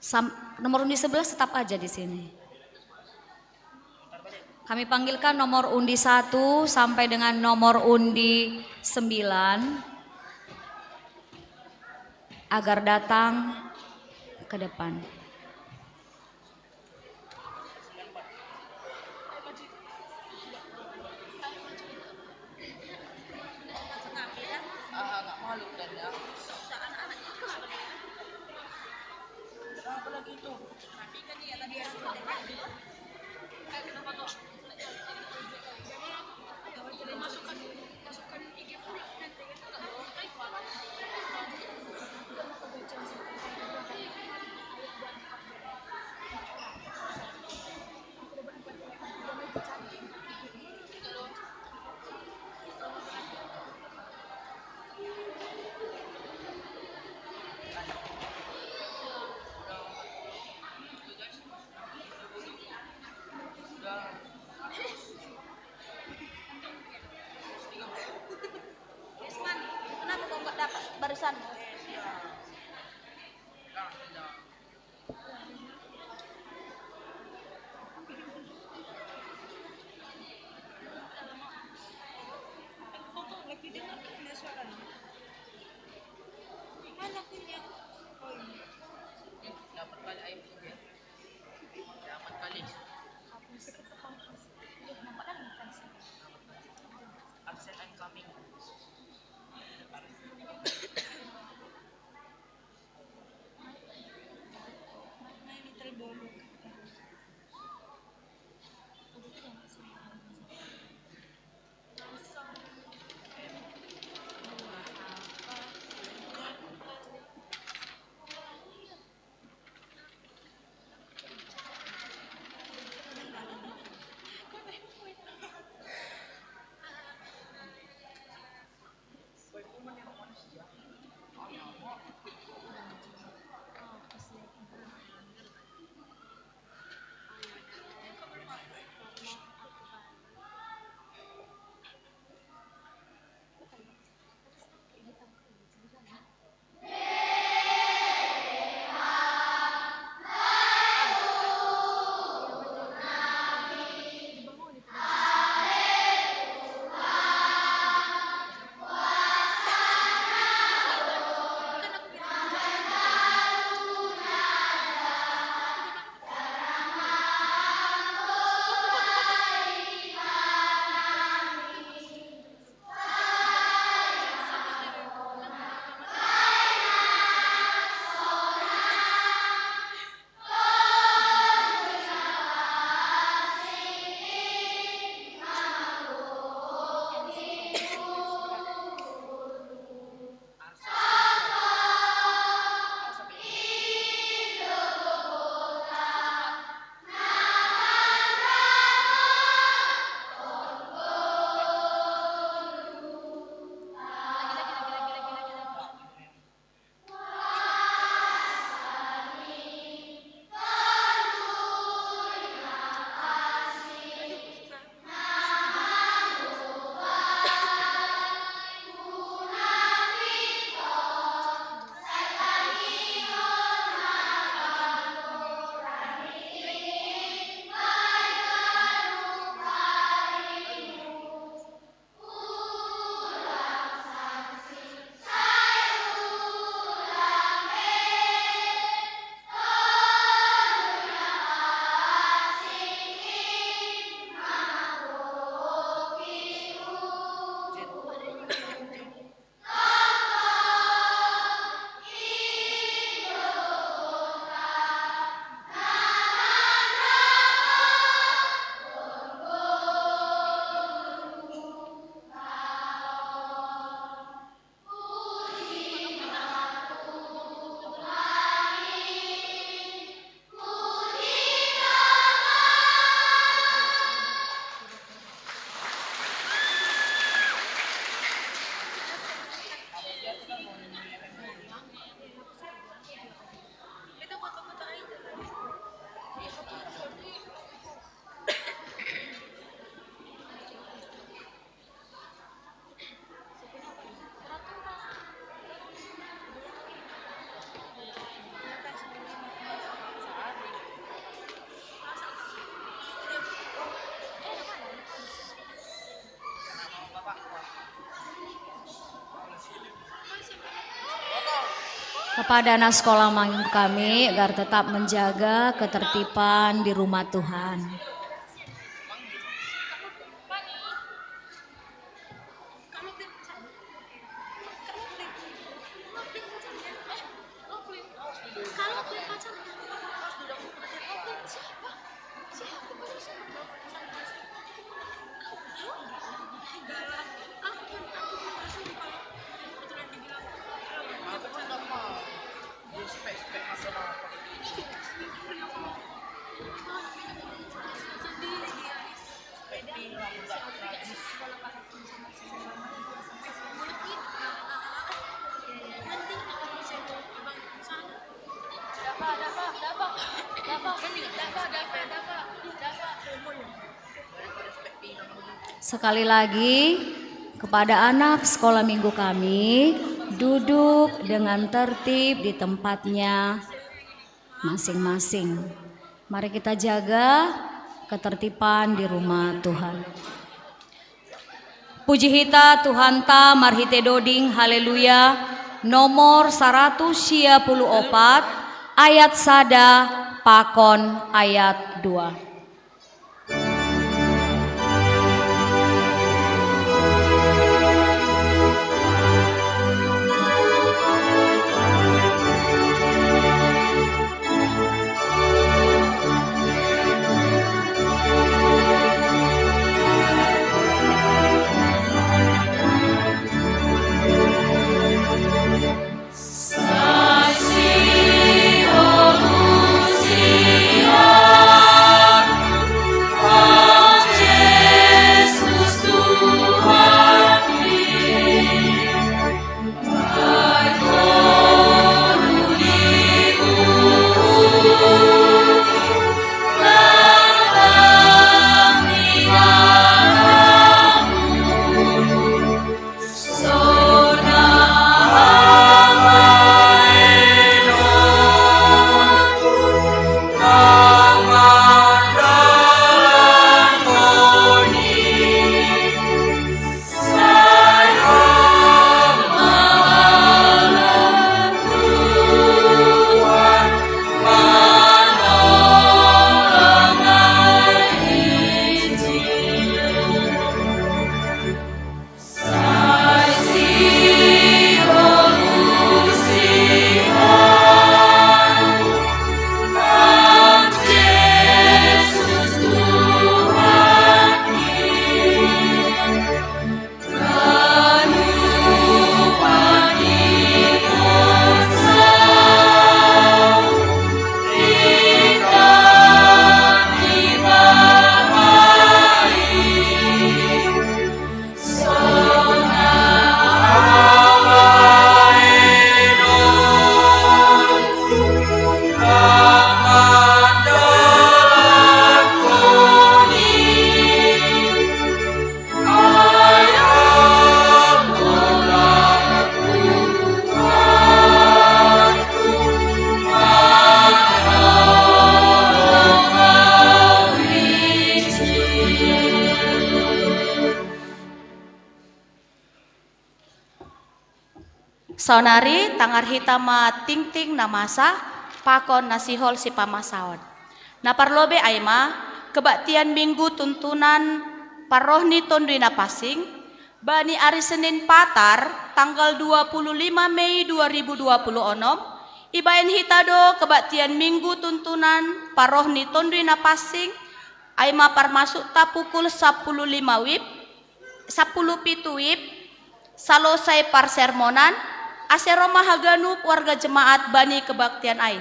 sam- nomor undi sebelas tetap aja di sini. Kami panggilkan nomor undi satu sampai dengan nomor undi sembilan agar datang ke depan. Desman, kenapa kau nggak dapat barisan? Mana punya? Oh iya. Dapat balik air hujan. Dapat kali. Apa sih? Iya, nampak kan bukan sih. Absen air. Kepada anak sekolah minggu kami agar tetap menjaga ketertiban di rumah Tuhan. Sekali lagi, kepada anak sekolah minggu kami, duduk dengan tertib di tempatnya masing-masing. Mari kita jaga ketertiban di rumah Tuhan. Puji hita Tuhanta marhite doding, haleluya, nomor saratus sia puluh opat, ayat sada pakon ayat dua. Saonari tangar hita ma tingting na masa pakon na sihol sipamasaon. Na parlobei ai ma kebaktian minggu tuntunan parroh ni Tondui Napassing, bani ari Senin Patar tanggal dua puluh lima Mei dua ribu dua puluh onom, ibaen hita do kebaktian minggu tuntunan parroh ni Tondui Napassing, ai ma parmasukta pukul sapuluh lima wib, sapuluh pitu wib, salosai parsermonan, ase ro ma haganup warga jemaat bani kebaktian ai.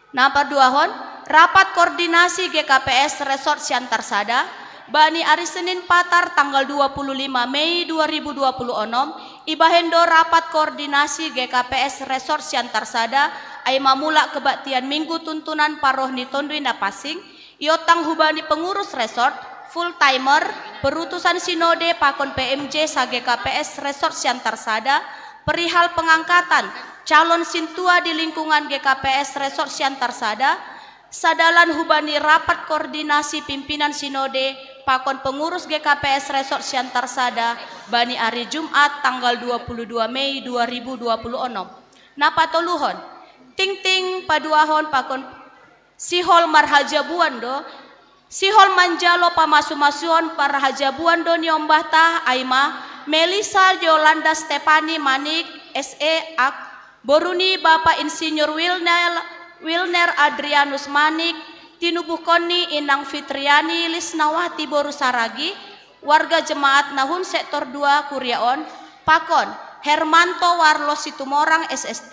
Na parduahon, rapat koordinasi G K P S Resort Siantar Sada, bani ari Senin Patar tanggal dua puluh lima Mei dua ribu dua puluh onom, ibaen do rapat koordinasi G K P S Resort Siantar Sada, ai ma mulak kebaktian minggu tuntunan parroh ni Tondui Napassing, iotang hubani pengurus resort, full timer, perutusan sinode pakon P M J sa-G K P S Resort Siantar Sada, perihal pengangkatan calon sintua di lingkungan G K P S Resort Siantar Sada, sadalan hubani rapat koordinasi pimpinan sinode pakon pengurus G K P S Resort Siantar Sada, bani ari Jumat tanggal dua puluh dua Mei dua ribu dua puluh onom. Na patoluhon, tingting paduahon pakon sihol marhajabuan do, sihol manjalo pamasu-masuon parhajabuan do niombahta ai ma Melisa Yolanda Stepani Manik, S E, ak, boru ni Bapa Insinyur Wilner, Wilner Adrianus Manik, tinubuhkon ni Inang Fitriani Lisnawati boru Saragi, warga jemaat na hun sektor dua kuria on, pakon Hermanto Warlo Situmorang, S S T,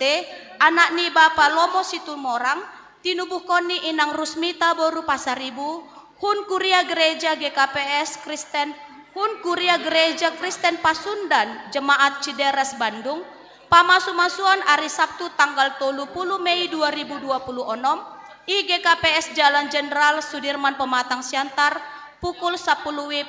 anak ni Bapa Lomo Situmorang, tinubuhkon ni Inang Rusmita boru Pasaribu, hun kuria gereja G K P S Kristen, hun kuria gereja Kristen Pasundan, jemaat Cideres, Bandung, pamasu-masuon ari Sabtu tanggal tolu puluh Mei dua ribu dua puluh onom, i G K P S Jalan Jenderal Sudirman Pematang Siantar, pukul sapuluh wib.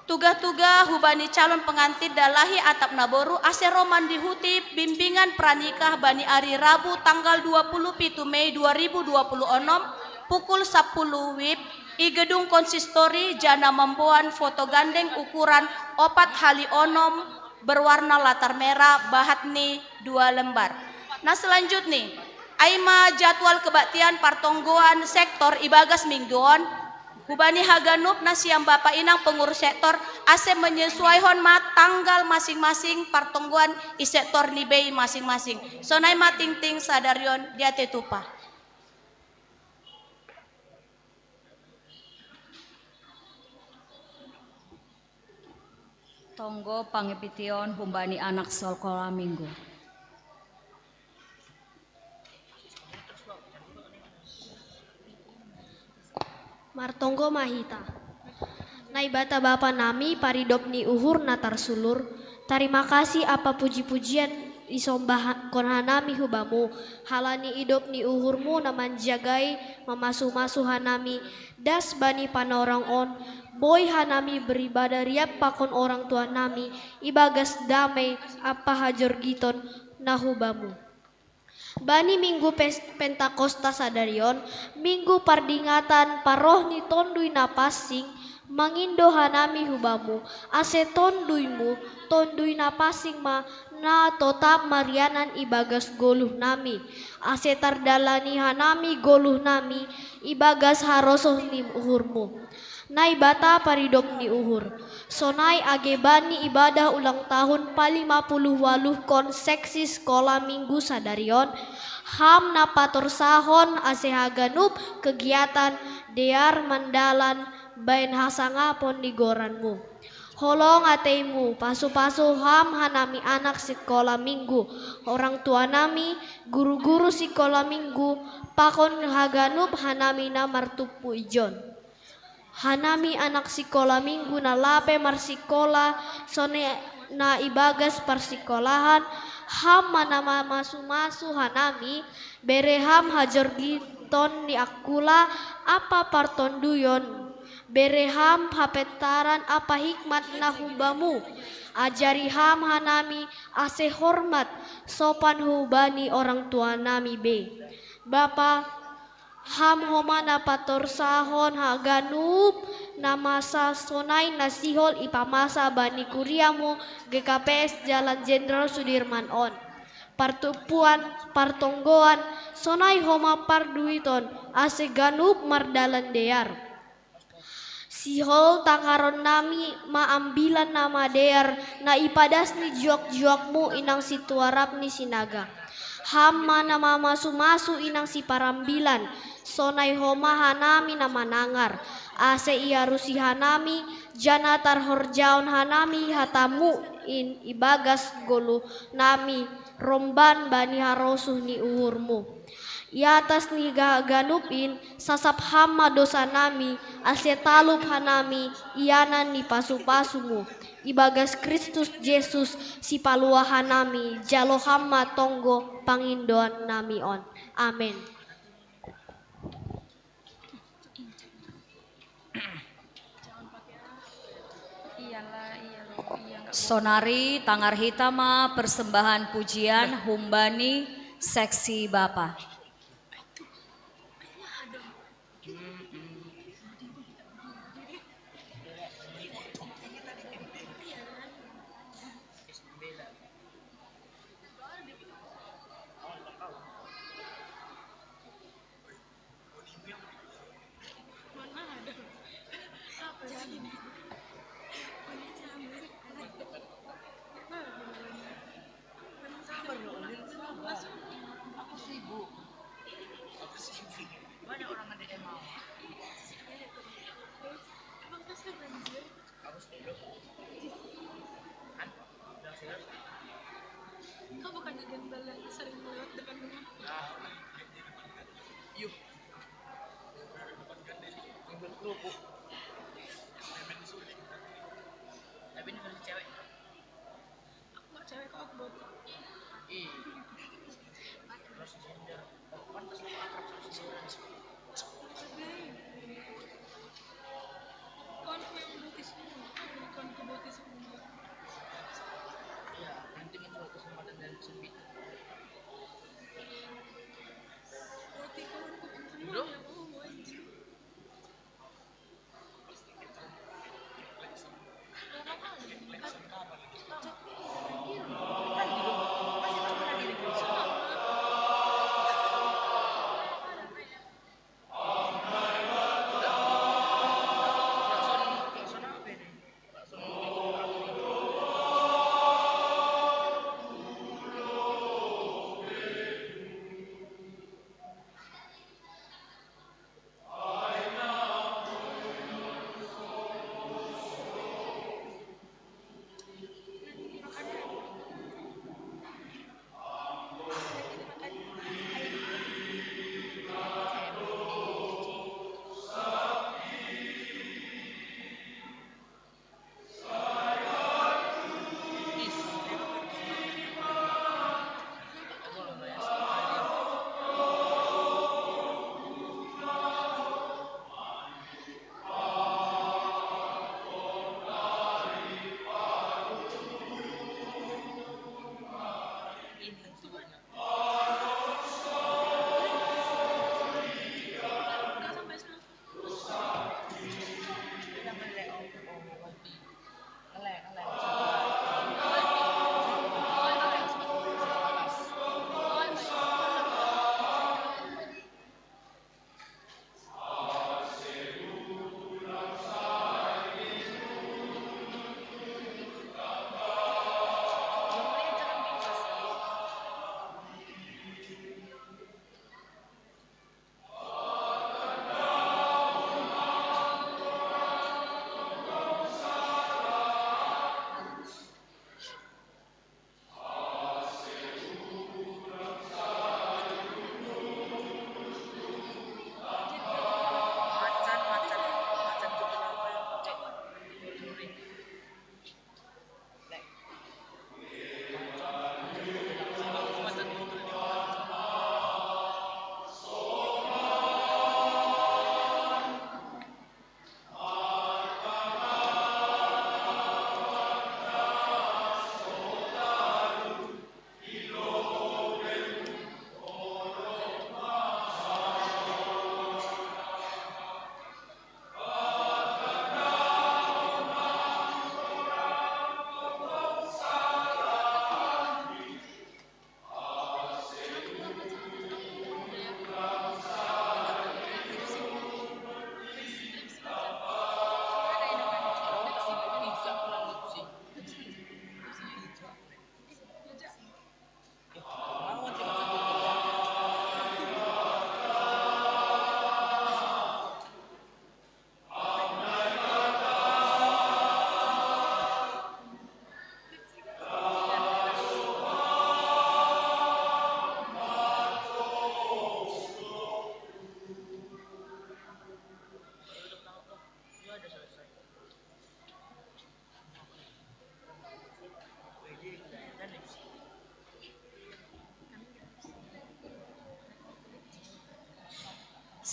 Tugah-tugah hubani calon pengantin dalahi atap naboru ase ro mandihuti bimbingan pranikah bani ari Rabu tanggal dua puluh pitu Mei dua ribu dua puluh onom, pukul sapuluh wib, i gedung konsistori, jana mamboan foto gandeng ukuran opat hali onom berwarna latar merah bahat ni dua lembar. Na selanjutni, ai ma jadwal kebaktian partonggoan sektor ibagas minggu on, hubani haganup nasiam bapa inang pengurus sektor, ase menyesuaihon ma tanggal masing-masing partonggoan i sektor ni bei masing-masing. Sonai ma tingting sadarion, diate tupa. Tonggo pangipition humbani anak sikola minggu. Martonggo ma hita. Naibata Bapa nami, paridop ni uhur na tarsulur, tarima kasih ampa puji-pujian isombahkon hanami hu Bamu, halani idop ni uhurmu na manjagai, mamasu-masu hanami, das bani panorang on, boi hanami beribadah riap pakon orang tua nami, ibagas damai ampa hajorgiton na hu Bamu. Bani minggu pes-, Pentakosta sadarion, minggu pardingatan parroh ni Tonduy Napansing, mangindo hanami hu Bamu, ase Tonduymu, Tonduy Napansing ma na totap marianan ibagas goluh nami, ase tardalani hanami goluh nami ibagas harosuh ni uhurmu. Naibata paridop ni uhur. Sonai age bani ibadah ulang tahun palima puluh waluhkon seksi sikola minggu sadarion, Ham na patorsahon ase haganup kegiatan dear mandalan baen hasangapon ni goranmu. Holong ateimu, pasu-pasu Ham hanami anak sikola minggu, orang tua nami, guru-guru sikola minggu, pakon haganup hanami na martumpu ijon. Hanami anak sikola minggu na lape marsikola, sonai na ibagas parsikolahan, Ham ma na mamasu-masu hanami, bere Ham hajorgiton ni angkula ampa partonduyon, bere Ham hapentaran ampa hikmat na hu Bamu, ajari Ham hanami ase hormat, sopan hubani orang tua nami be. Bapa, Ham homa na patorsahon haganup na masa sonai na sihol ipamasa bani kuriamu G K P S Jalan Jenderal Sudirman on. Partumpuan, partonggoan, sonai homa parduiton, ase ganup mardalan dear. Sihol tangaron nami ma ambilan na madear, na ipadas ni juak-juakmu inang situarap ni sinaga. Ham ma na mamasu-masu inang siparambilan, sonai homa hanami na manangar, ase iarusi hanami, janah tarhorjahon hanami hatamu in ibagas goluh nami romban bani harosuh ni uhurmu. I atas ni haganup in, sasap ham ma dousa nami, ase talup hanami ianan ni pasu-pasumu. Ibagas Kristus Jesus, sipaluah hanami, jalo ham ma tonggo pangindoan nami on. Amen. Sonari tangar hita ma persembahan pujian humbani seksi Bapa. Sabar loh, Lin, sabar. Aku sibuk. Aku sibuk. Banyak orang ada yang mau. Emang kasihan, anjir. Aku sibuk. Kan? Udah serius. Kau bukannya gembel yang sering lewat depan rumah? Ah, yuk. Yang jual kerupuk. Tapi ini versi cewek. Aku nggak cewek kok, aku bocah. Ih. Terus gender. Pantas lu akrab sama si Sora. Kon memang botis semua. Kon ke botis semua. Iya, nanti muncul kesempatan dan sempit. Roti kon semua. Udah? Ya, oh, anjir.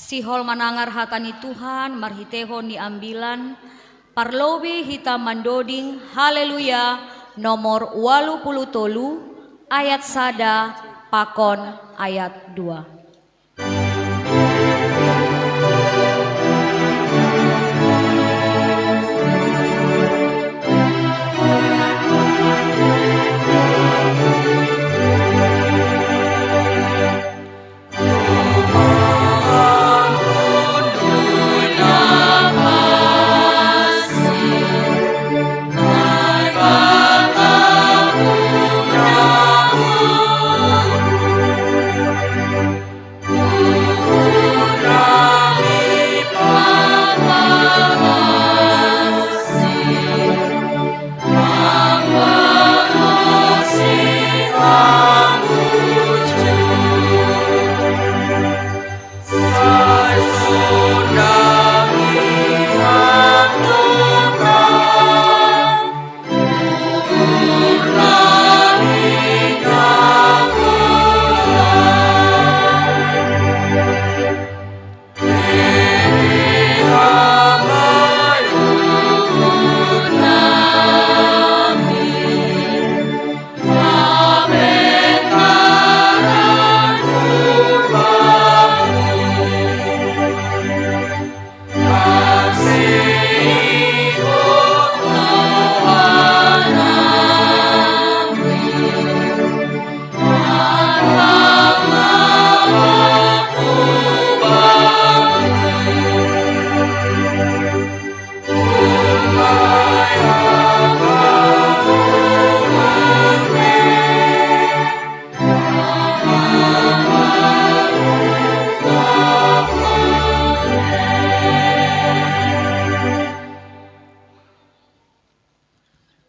Sihol manangar hata ni Tuhan marhitehon ni ambilan, parlobi hita mandoding Haleluya nomor walu puluh tolu, ayat sada pakon ayat dua.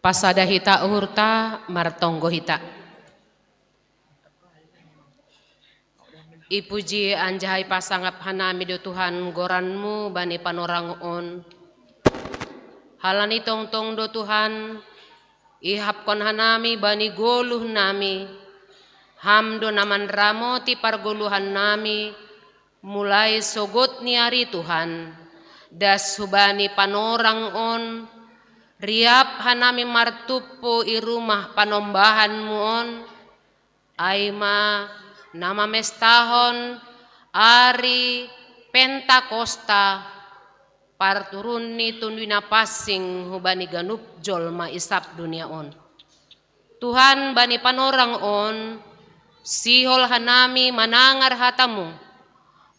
Pasada hita uhurta, martonggo hita. Ipuji anjaha ipasangap hanami do Tuhan goranmu bani panorang on. Halani tongtong do Tuhan, ihapkon hanami bani goluh nami. Ham do na manramoti pargoluhan nami, mulai sogot ni ari Tuhan, das hubani panorang on, riap hanami martumpu i rumah panombahanmu on, ai ma na mamestahon ari Pentakosta, parturun ni Tonduy Napansing hubani ganup jolma i sab dunia on. Tuhan, bani panorang on, sihol hanami manangar hatamu,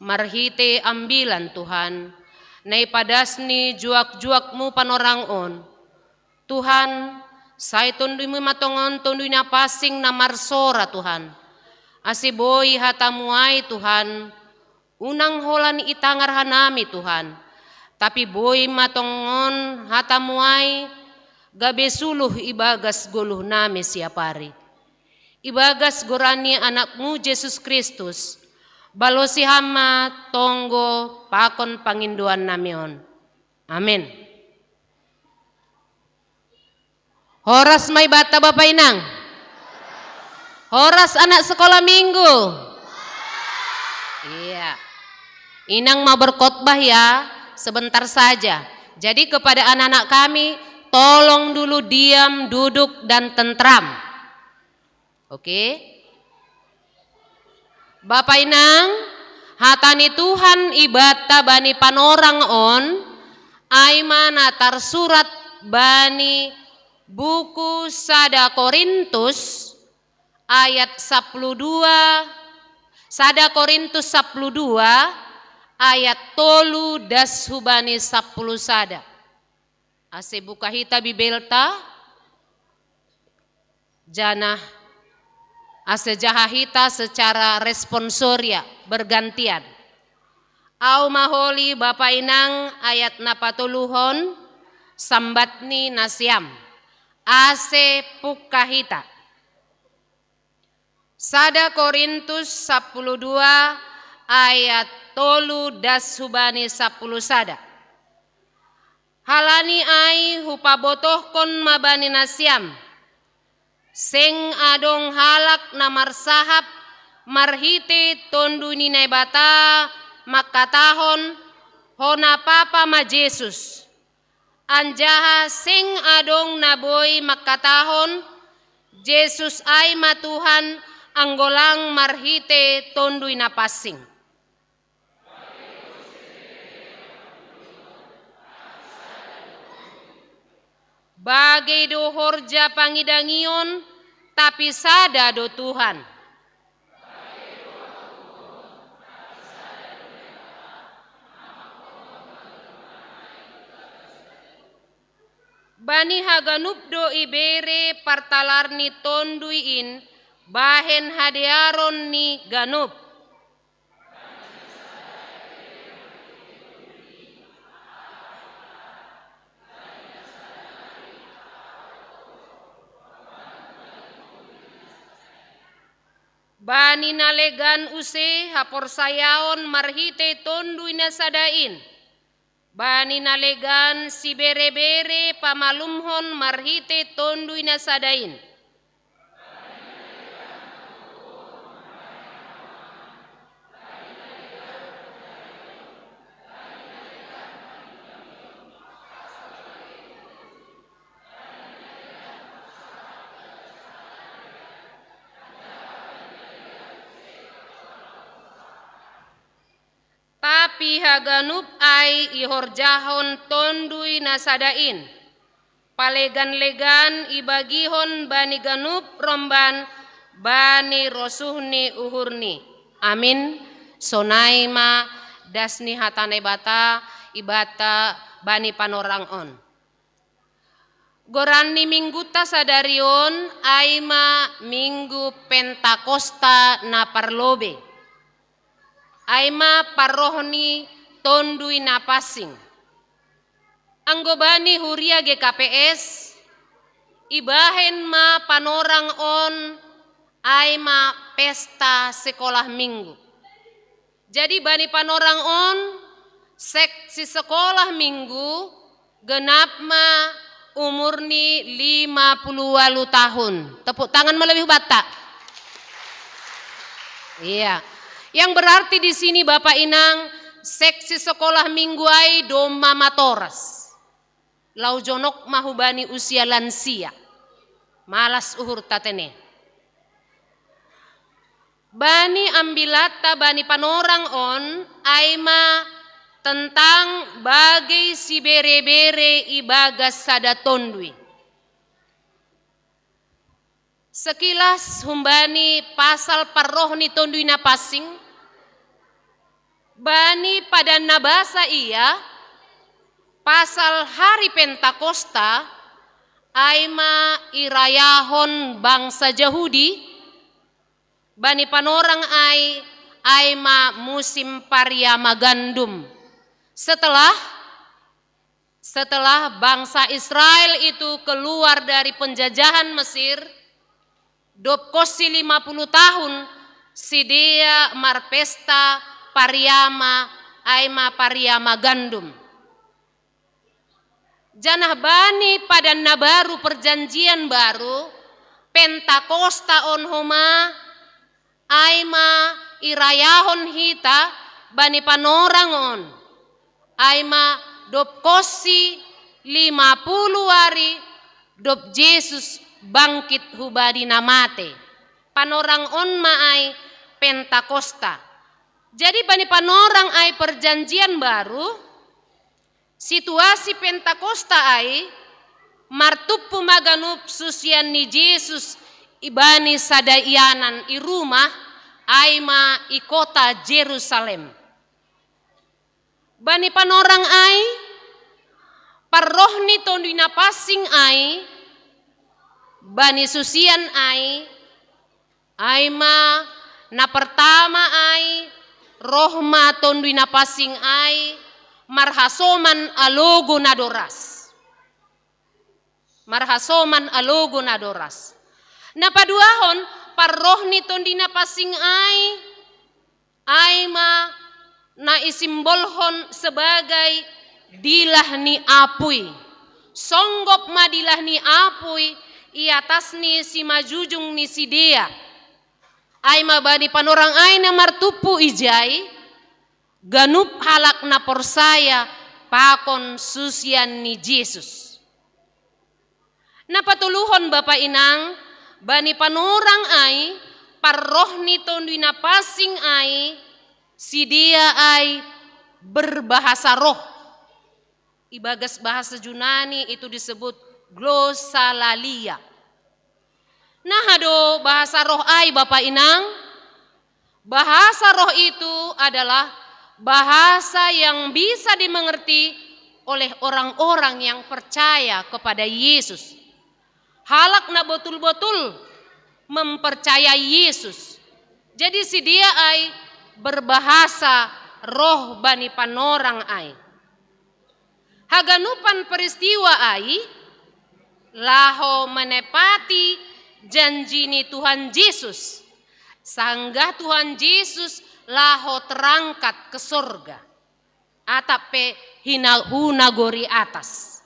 marhite ambilan Tuhan, na ipadas ni juak-juakmu panorang on. Tuhan, sai tonduymu ma tongon Tonduy Napansing na marsora Tuhan. Ase boi hatamu ai Tuhan, unang holan itangar hanami Tuhan. Tapi boi ma tongon hatamu ai, gabe suluh ibagas goluh nami siap ari. Ibagas goran ni anakmu Jesus Kristus, balosi ham ma tonggo pakon pangindoan nami on. Amen. Horas ma ibanta Bapa Inang. Horas anak sekolah minggu. Iya. Inang mau berkhotbah ya, sebentar saja. Jadi kepada anak-anak kami, tolong dulu diam, duduk, dan tentram. Oke. Bapa Inang, hata ni Tuhan ibanta bani panorang on, ai ma na tarsurat bani buku sada Korintus ayat sapuluh dua, sada Korintus sapuluh dua ayat tolu das hubani sapuluh sada. Ase buka hita Bibelta, janah ase jaha hita secara responsoria, bergantian. Au maholi Bapa Inang ayat na patoluhon, sambat ni nasiam. Ase pungka hita. Sada Korintus sapuluh dua ayat tolu das hubani sapuluh sada. Halani ai hupabotohkon ma bani nasiam, seng adong halak na marsahap marhite Tonduy ni Naibata Makkatahon, "Hona papa ma Jesus." Anjaha seng adong na boi makkatahon, "Jesus ai ma Tuhan," anggo lang marhite Tonduy Napansing. Bagei do horja pangidangion, tapi sada do Tuhan. Bani haganup do ibere partalar ni Tonduy in bahen hadearon ni ganup. Bani na legan use haporsayaon marhite Tonduy na sada in. Bani na legan sibere-bere pamalumhon marhite Tonduy na sada in. Tapi haganup ai ihorjahon Tonduy na sada in. Palegan-legan ibagihon bani ganup romban bani rosuh ni uhurni. Amin. Sonai ma das ni hata Naibata ibata bani panorang on. Goran ni mingguta sadari on ai ma Minggu Pentakosta na parlobei. Ai ma parroh ni Tonduy Napansing. Anggo bani huria G K P S, ibahen ma panorang on ai ma pesta sekolah minggu. Jadi bani panorang on, sek sisekolah minggu, genap ma umurni lima puluh walu tahun. Tepuk tangan ma lebih bata. Iya. Yang berarti di sini Bapak Inang, sek sisekolah minggu ai domma matoras. Lau jonok ma hubani usia lansia. Malas uhur tatene. Bani ambilatta bani panorang on ai ma tentang bagei sibere-bere ibagas sada Tonduy. Sekilas humbani pasal parroh ni Tonduy Napansing, bani padan na basa ia, pasal hari Pentakosta, ai ma irayahon bangsa Jahudi, bani panorang ai, ai ma musim pariama gandum. Setelah, setelah bangsa Israel itu keluar dari penjajahan Mesir, dob konsi lima puluh tahun sidea marpesta pariama, ai ma pariama gandum. Janah bani padan na baru, perjanjian baru, Pentakosta on homa, ai ma irayahon hita bani panorang on, ai ma dob konsi lima puluh ari dob Jesus bangkit hubani na mate. Panorang on ma ai Pentakosta. Jadi bani panorang ai perjanjian baru, situasi Pentakosta ai martumpu ma ganup susian ni Jesus ibani sada ianan i rumah, ai ma i kota Jerusalem. Bani panorang ai, parroh ni Tonduy Napansing ai, bani susian ai, ai ma na pertama ai, roh ma Tonduy Napansing ai, marhasoman alogo na doras. Marhasoman alogo na doras. Na paduahon, parroh ni Tonduy Napansing ai, ai ma na isimbolhon sebagai dilah ni apuy. Songgop ma dilah ni apuy i atas ni simajujung ni sidea. Ai ma bani panorang ai na martumpu ijai, Ganup halak na porsaya pakon susian ni Jesus. Na patoluhon bapa inang, bani panorang ai, parroh ni Tonduy Napansing ai, si dia ai berbahasa roh. Ibagas bahasa Junani itu disebut glossolalia. Nah, ado bahasa roh ai bapa inang. Bahasa roh itu adalah bahasa yang bisa dimengerti oleh orang-orang yang percaya kepada Yesus. Halak na botul-botul mempercayai Yesus. Jadi si dia ai berbahasa roh bani panorang ai. Haganupan peristiwa ai laho menepati janji ni Tuhan Yesus. Sanggah Tuhan Yesus laho terangkat ke sorga. Atap pe hina, hu nagori atas.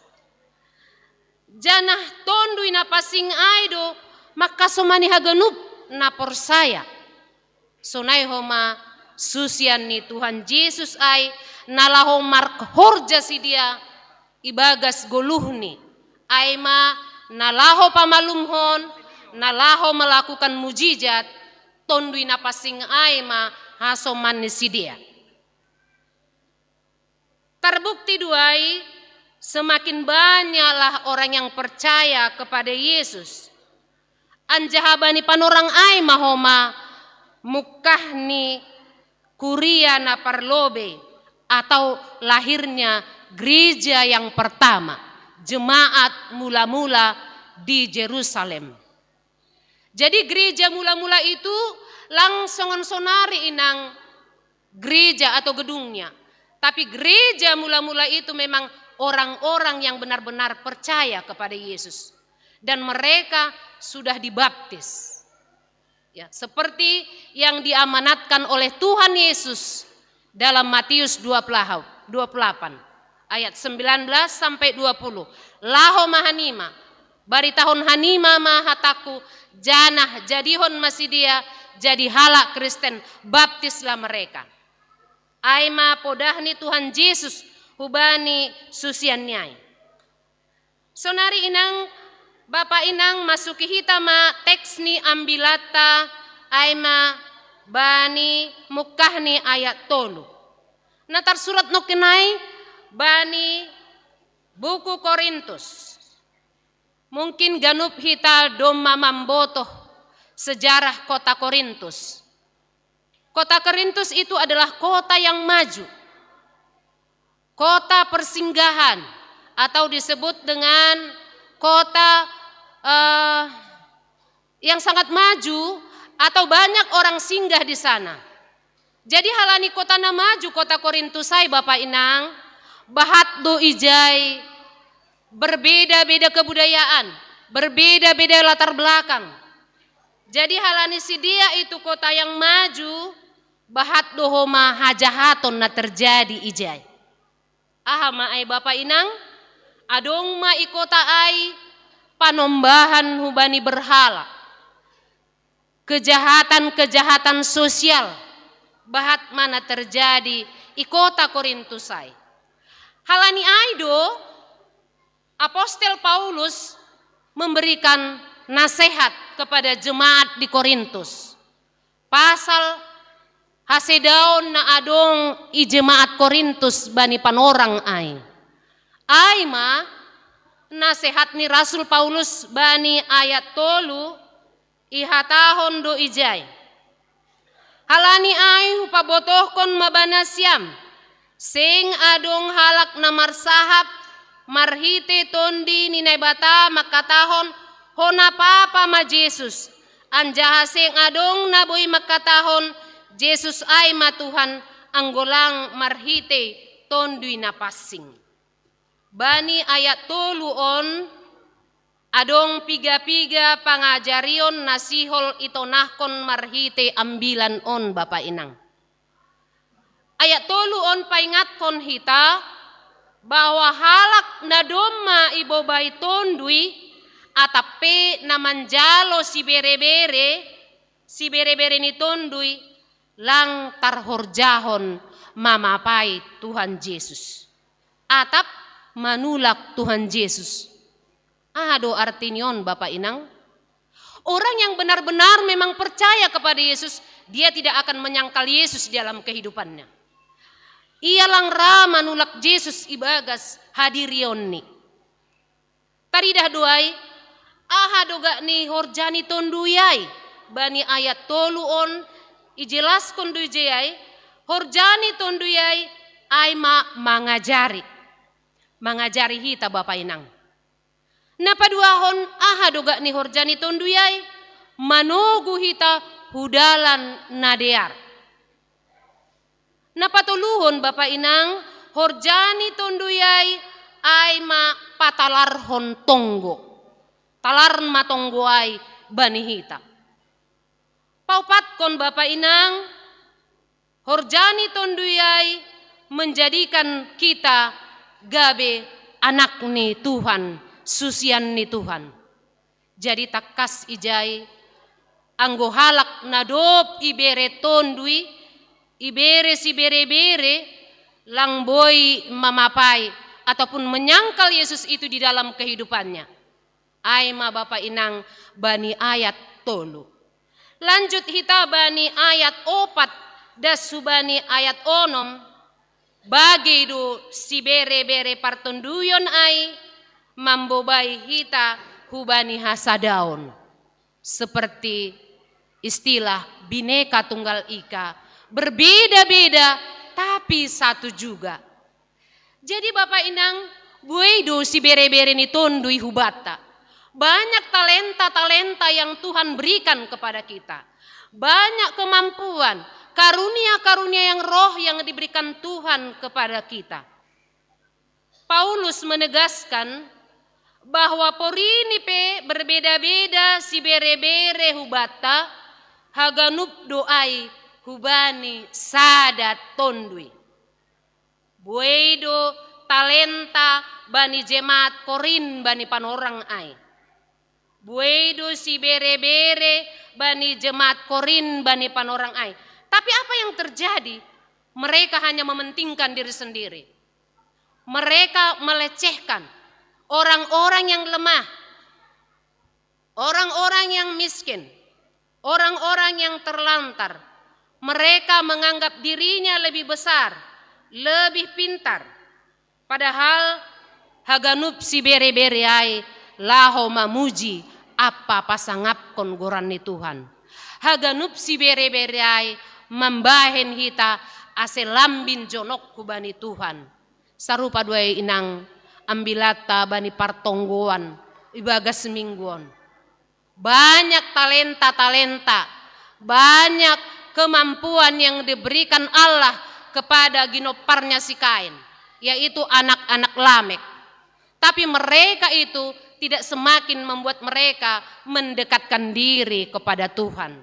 Janah Tonduy Napansing ai do mangkasomani haganup na porsaya. Sonai homa susian ni Tuhan Yesus ai na laho marhorja si dia ibagas goluhni. Ai ma na laho pamalumhon, na laho melakukan mujizat, Tonduy Napansing ai ma hasoman ni si dia. Terbukti do ai, semakin banyaklah orang yang percaya kepada Yesus. Anjaha bani panorang ai ma homa mungkah ni kuria na parlobei atau lahirnya gereja yang pertama, jemaat mula-mula di Jerusalem. Jadi gereja mula-mula itu lang songon sonari inang gereja atau gedungnya. Tapi gereja mula-mula itu memang orang-orang yang benar-benar percaya kepada Yesus. Dan mereka sudah dibaptis. Ya, seperti yang diamanatkan oleh Tuhan Yesus dalam Matius dua puluh, dua puluh delapan ayat sembilan belas sampai dua puluh. Laho ma hanima, baritahon hanima ma hatangku, janah jadihon ma si dia jadi halak Kristen, baptislah mereka. Ai ma podah ni Tuhan Yesus hubani susianni ai. Sonari inang, bapa inang, masuki hita ma teks ni ambilanta ai ma bani mungkah ni ayat tolu. Na tarsurat nangkin ai bani buku Korintus. Mungkin ganup hita domma mambotoh sejarah kota Korintus. Kota Korintus itu adalah kota yang maju, kota persinggahan, atau disebut dengan kota eh, yang sangat maju atau banyak orang singgah di sana. Jadi halani kota na maju kota Korintus ai bapa inang, bahat do ijai berbeda-beda kebudayaan, berbeda-beda latar belakang. Jadi halani si dia itu kota yang maju, bahat do homa hajahaton na terjadi ijai. Aha ma ai bapa inang? Adong ma i kota ai panombahan hubani berhala. Kejahatan-kejahatan sosial bahat ma na terjadi i kota Korintus ai. Halani ai do Apostel Paulus memberikan nasihat kepada jemaat di Korintus pasal hasedaon na adong i jemaat Korintus bani panorang ai. Ai ma nasihat ni Rasul Paulus bani ayat tolu, ihatahon do ijai. Halani ai hupabotohkon ma ba nasiam, seng adong halak na marsahap marhite Tondi ni Naibata mangkatahon, hona papa ma Jesus, anjaha seng adong na boi mangkatahon, Jesus ai ma Tuhan, anggo lang marhite Tonduy Napansing. Bani ayat tolu on, adong piga-piga pangajarion na sihol itonahkon marhite ambilan on bapa inang. Ayat tolu on paingatkon hita bahwa halak na domma ibobai Tonduy, atap pe na manjalo sibere-bere, sibere-bere ni Tonduy, lang tarhorjahon mamapai Tuhan Yesus atap manulak Tuhan Yesus. Aha do artinion, Bapak Inang? Orang yang benar-benar memang percaya kepada Yesus, dia tidak akan menyangkal Yesus di dalam kehidupannya. Ia lang ra manulak Yesus ibagas hadirionni. Taridah do ai, aha do gak ni horjani tondui ai? Bani ayat tolu on ijelaskon do ijai, horjani tondui ai, ai ma mangajari. Mangajari hita, Bapak Inang. Na paduahon, aha do gak ni horjani tondui ai? Manogu hita hu dalan na dear. Na patoluhon, Bapak Inang, horjani tondui ai, ai ma patalarhon tonggo. Talar ma tonggo ai bani hita. Paupatkon, Bapak Inang, horjani tondui ai menjadikan kita gabe anak ni Tuhan, susian ni Tuhan. Jadi tangkas ijai, anggo halak na dob ibere tondui, ibere sibere-bere, lang boi mamapai ataupun menyangkal Yesus itu di dalam kehidupannya. Ai ma, Bapak Inang, bani ayat tolu. Lanjut hita bani ayat opat das hubani ayat onom. Bagei do sibere-bere partonduion ai mambobai hita hubani hasadaon. Seperti istilah Bhinneka Tunggal Ika, berbeda-beda tapi satu juga. Jadi, Bapak Inang, buei do sibere-bere ni tondui hu banta. Banyak talenta-talenta yang Tuhan berikan kepada kita. Banyak kemampuan, karunia-karunia yang roh yang diberikan Tuhan kepada kita. Paulus menegaskan bahwa porini pe berbeda-beda sibere-bere hu banta, haganup do ai hubani sada tondui. Buei do talenta bani jemaat Korin bani panorang ai. Buei do sibere-bere bani jemaat Korin bani panorang ai. Tapi apa yang terjadi? Mereka hanya mementingkan diri sendiri. Mereka melecehkan orang-orang yang lemah, orang-orang yang miskin, orang-orang yang terlantar. Mereka menganggap dirinya lebih besar, lebih pintar. Padahal haganup sibere-bere ai laho mamuji ampa pasangapkon goran ni Tuhan. Haganup sibere-bere ai mambahen hita ase lambin jonok hubani Tuhan. Sarupa do ai, Inang, ambilanta bani partonggoan ibagas minggu on. Banyak talenta-talenta, banyak kemampuan yang diberikan Allah kepada ginomparnya si Kain, yaitu anak-anak Lamek. Tapi mereka itu tidak semakin membuat mereka mendekatkan diri kepada Tuhan.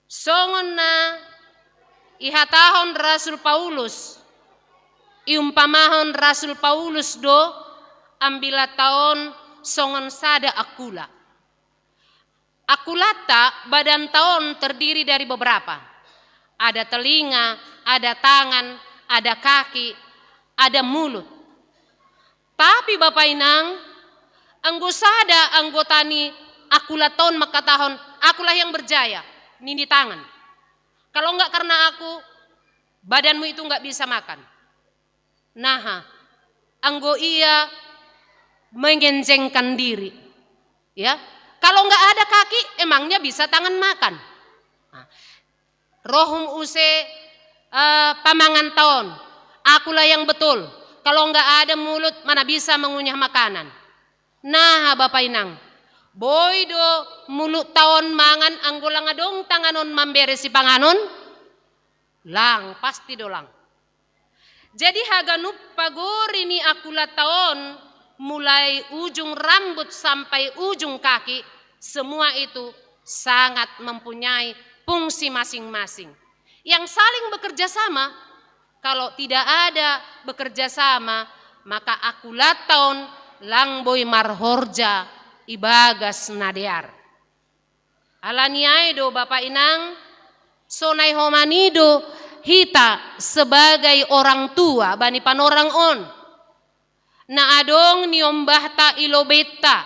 Songon na ihatahon Rasul Paulus, iumpamahon Rasul Paulus do ambilanta on songon sada angkula. Angkulanta, badanta on terdiri dari beberapa. Ada telinga, ada tangan, ada kaki, ada mulut. Tapi, Bapak Inang, anggo sada anggota ni angkulanta on mangkatahon, "Akulah yang berjaya," nini tangan. "Kalau enggak karena aku, badanmu itu enggak bisa makan." Nah, anggo ia mengenjengkan diri, ya. Kalau enggak ada kaki, emangnya bisa tangan makan? Nah, rohum use, eh, pamanganta on, "Akulah yang betul." Kalau enggak ada mulut, mana bisa mengunyah makanan? Nah, Bapak Inang, boi do mulutta on mangan anggo lang adong tangan on mambere sipanganon? Lang, pasti do lang. Jadi haganup pagori ni angkulanta on, mulai ujung rambut sampai ujung kaki, semua itu sangat mempunyai fungsi masing-masing yang saling bekerja sama. Kalau tidak ada bekerja sama, maka angkulanta on lang boi marhorja ibagas na dear. Alani ai do, Bapak Inang, sonai homani do Hita sebagai orang tua bani panorang on, na adong niombahta i lobetta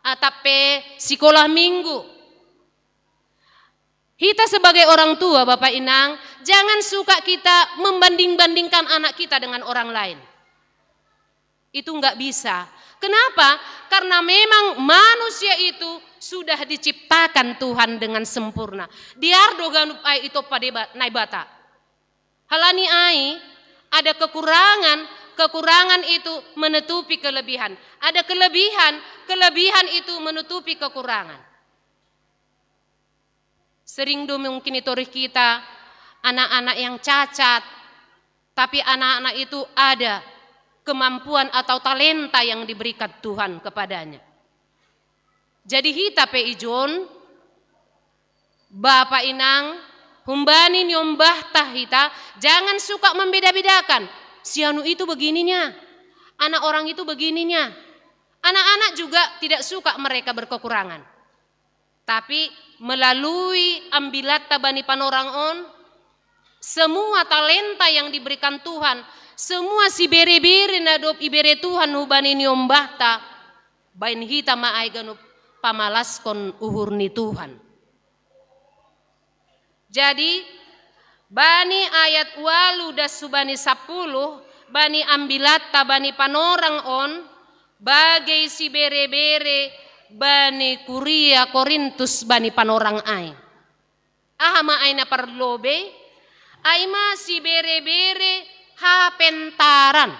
atap pe sikolah minggu. Hita sebagai orang tua, Bapak Inang, jangan suka kita membanding-bandingkan anak kita dengan orang lain. Itu nggak bisa. Kenapa? Karena memang manusia itu sudah diciptakan Tuhan dengan sempurna. Diardo ganup ai ito pada Naibata. Halani ai, ada kekurangan, kekurangan itu menutupi kelebihan. Ada kelebihan, kelebihan itu menutupi kekurangan. Sering do mungkin itorih kita anak-anak yang cacat, tapi anak-anak itu ada kemampuan atau talenta yang diberikan Tuhan kepadanya. Jadi hita pe ijon, Bapak Inang, humbani niombahta hita, jangan suka membeda-bedakan. Si anu itu begininya, anak orang itu begininya. Anak-anak juga tidak suka mereka berkekurangan. Tapi melalui ambilatta bani panorang on, semua talenta yang diberikan Tuhan, semua si bere-bere na dob ibere Tuhan hubani niombahta, bain hita ma ai ganup pamalaskon uhur ni Tuhan. Jadi bani ayat walu das hubani sapuluh, bani ambilatta bani panorang on, bagei si bere-bere bani kuria Korintus bani panorang ai. Aha ma ai na parlobei? Ai ma si bere-bere hapentaran.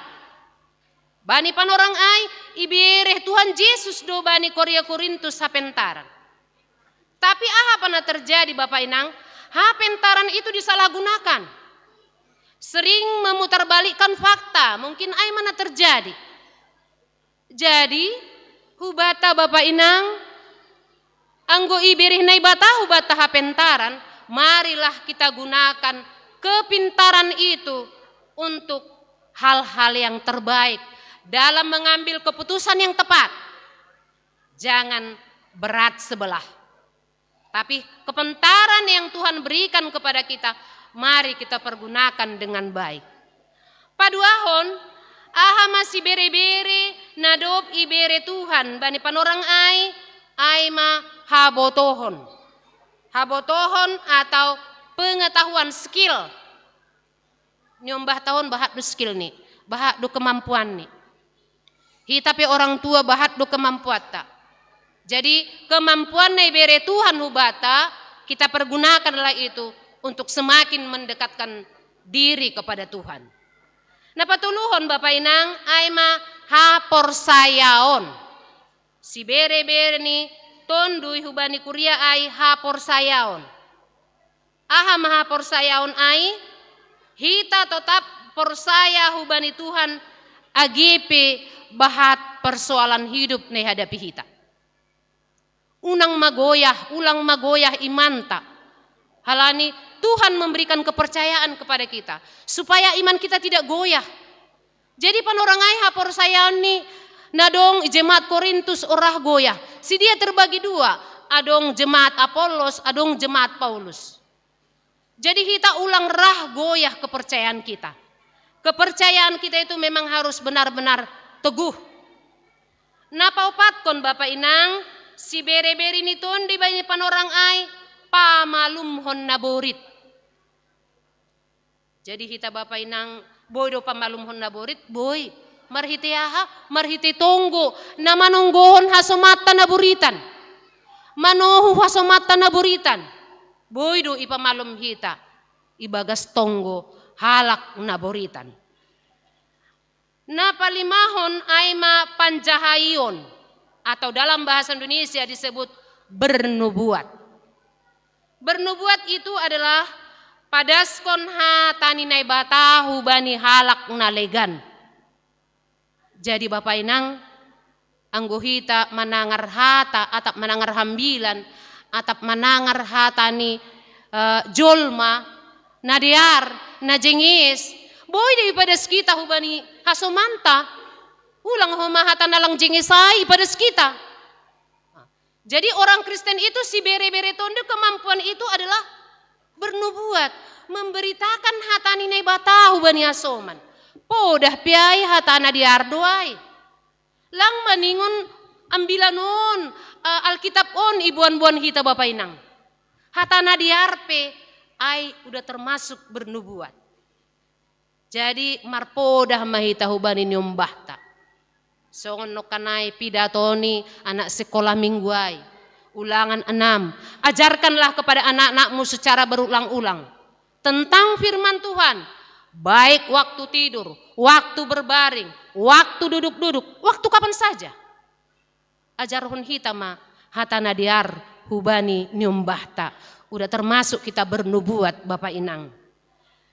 Bani panorang ai, ibere Tuhan Yesus do bani kuria Korintus hapentaran. Tapi aha pa na terjadi, Bapak Inang? Hapentaran itu disalahgunakan. Sering memutarbalikkan fakta, mungkin ai ma na terjadi. Jadi hubata, Bapak Inang, anggo ibere Naibata hubata hapentaran, marilah kita gunakan kepintaran itu untuk hal-hal yang terbaik dalam mengambil keputusan yang tepat. Jangan berat sebelah. Tapi kepentaran yang Tuhan berikan kepada kita, mari kita pergunakan dengan baik. Paduahon, aha ma si bere-bere na dob ibere Tuhan bani panorang ai? Ai ma habotohon. Habotohon atau pengetahuan, skill. Niombahta on bahat do skill ni, bahat do kemampuan ni. Hita pe orang tua bahat do kemampuanta. Jadi kemampuan na ibere Tuhan hubata, kita pergunakanlah itu untuk semakin mendekatkan diri kepada Tuhan. Na patoluhon, Bapak Inang, ai ma haporsayaon. Si bere-bere ni tondui hubani kuria ai haporsayaon. Aha ma haporsayaon ai? Hita totap porsaya hubani Tuhan, age pe bahat persoalan hidup na ihadapi hita. Unang ma goyah, ulang ma goyah imanta. Halani Tuhan memberikan kepercayaan kepada kita supaya iman kita tidak goyah. Jadi panorang ai, haporsayaon ni na dong i jemaat Korintus on rah goyah. Si dia terbagi dua, adong jemaat Apollos, adong jemaat Paulus. Jadi hita ulang rah goyah kepercayaan kita. Kepercayaan kita itu memang harus benar-benar teguh. Na paopatkon, Bapak Inang, si bere-bere ni tondui bani panorang ai pamalumhon naborit. Jadi hita, Bapak Inang, boi do pamalumhon naborit? Boi. Marhite aha? Marhite tonggo na manonggohon hasomanta naboritan, manohu hasomanta naboritan. Boi do ipamalum hita ibagas tonggo halak naboritan. Na palimahon ai ma panjahaion, atau dalam bahasa Indonesia disebut bernubuat. Bernubuat itu adalah padaskon hata ni Naibata hubani halak na legan. Jadi Bapak Inang, anggo hita manangar hata atap manangar hambilan, atap manangar hata ni eh, jolma na dear, na jengges, boi do ipadas hita hubani hasomanta. Ulang homa hata na lang jengges ai ipadas hita. Jadi orang Kristen itu, si bere-bere tondui, kemampuan itu adalah bernubuat. Memberitakan hata ni Naibata hubani asoman. Podah pe ai hata na dear do ai. Lang maningon ambilan on, eh, Alkitab on iboan-boan hita bapa inang. Hata na dear pe ai udah termasuk bernubuat. Jadi marpodah ma hita hubani niombahta. Songon nongkan ai pidato ni anak sekolah minggu ai. Ulangan enam. Ajarkanlah kepada anak-anakmu secara berulang-ulang tentang firman Tuhan, baik waktu tidur, waktu berbaring, waktu duduk-duduk, waktu kapan saja. Ajarhon hita ma hata na dear hubani niombahta. Udah termasuk kita bernubuat, bapa inang.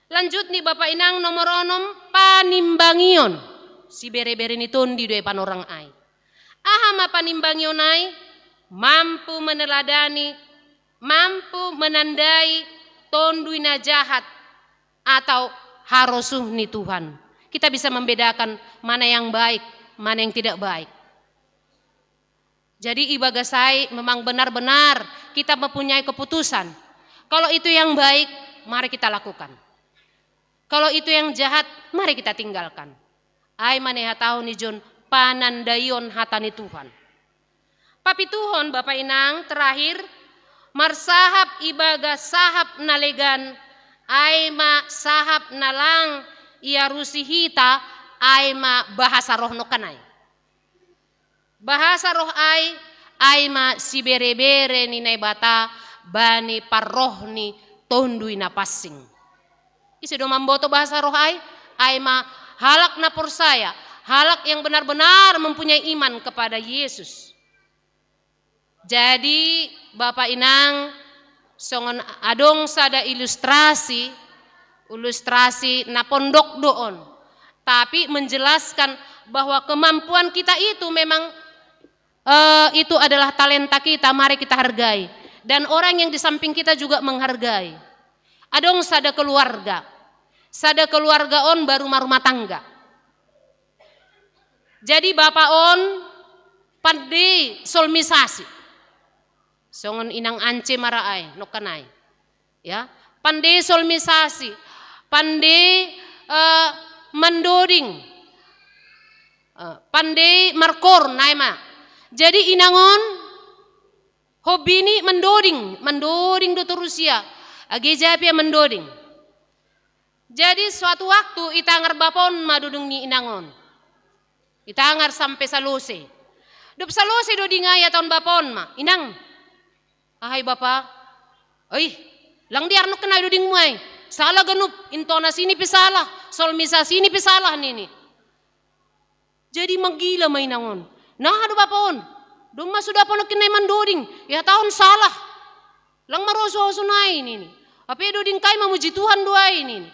Lanjut ni bapa inang, nomor onom, panimbangion. Sibere-bere ni tondi do i panorang ai. Aha ma panimbangion ai? Mampu meneladani, mampu menandai tondui na jahat atau harosuh ni Tuhan. Kita bisa membedakan mana yang baik, mana yang tidak baik. Jadi ibagas ai memang benar-benar kita mempunyai keputusan. Kalau itu yang baik, mari kita lakukan. Kalau itu yang jahat, mari kita tinggalkan. Ai ma na ihatahon ijon panandaion hata ni Tuhan. Papituhon bapa inang, terakhir, marsahap ibagas sahap na legan, ai ma sahap na lang iarusi hita, ai ma bahasa roh nongkan ai. Bahasa roh ai, ai ma sibere-bere ni Naibata bani parroh ni tondui na pansing. Ise do mamboto bahasa roh ai? Ai ma halak na porsaya, halak yang benar-benar mempunyai iman kepada Yesus. Jadi bapa inang, songon adong sada ilustrasi, ilustrasi na pondok do on, tapi menjelaskan bahwa kemampuan kita itu memang, eh, itu adalah talenta kita, mari kita hargai. Dan orang yang di samping kita juga menghargai. Adong sada keluarga, sada keluarga on baru marumah tangga. Jadi bapa on pande solmisasi. Songon inang Ance ma ra ai, nongkan ai. Ya, pande solmisasi, pande, eh, mandoding, eh, pande markoor, nai ma. Jadi inang on hobini mandoding, mandoding do torus ia. Age ja pe ia mandoding. Jadi suatu waktu itangar bapa on ma doding ni inang on. Itangar sampe salose. Dob salose doding ai ihatahon bapa on ma, "Inang, aha i bapa? Oi, lang dear nongkan ai dodingmu ai. Salah ganup, intonasi ni pe salah, solmisasi ni pe salah," nini. Jadi manggila ma inang on. "Naha do bapa on? Domma sudap nongkin nai mandoding, ihatahon salah. Lang marosuhosu nai," nini. "Hape dodingku i mamuji Tuhan do ai," nini.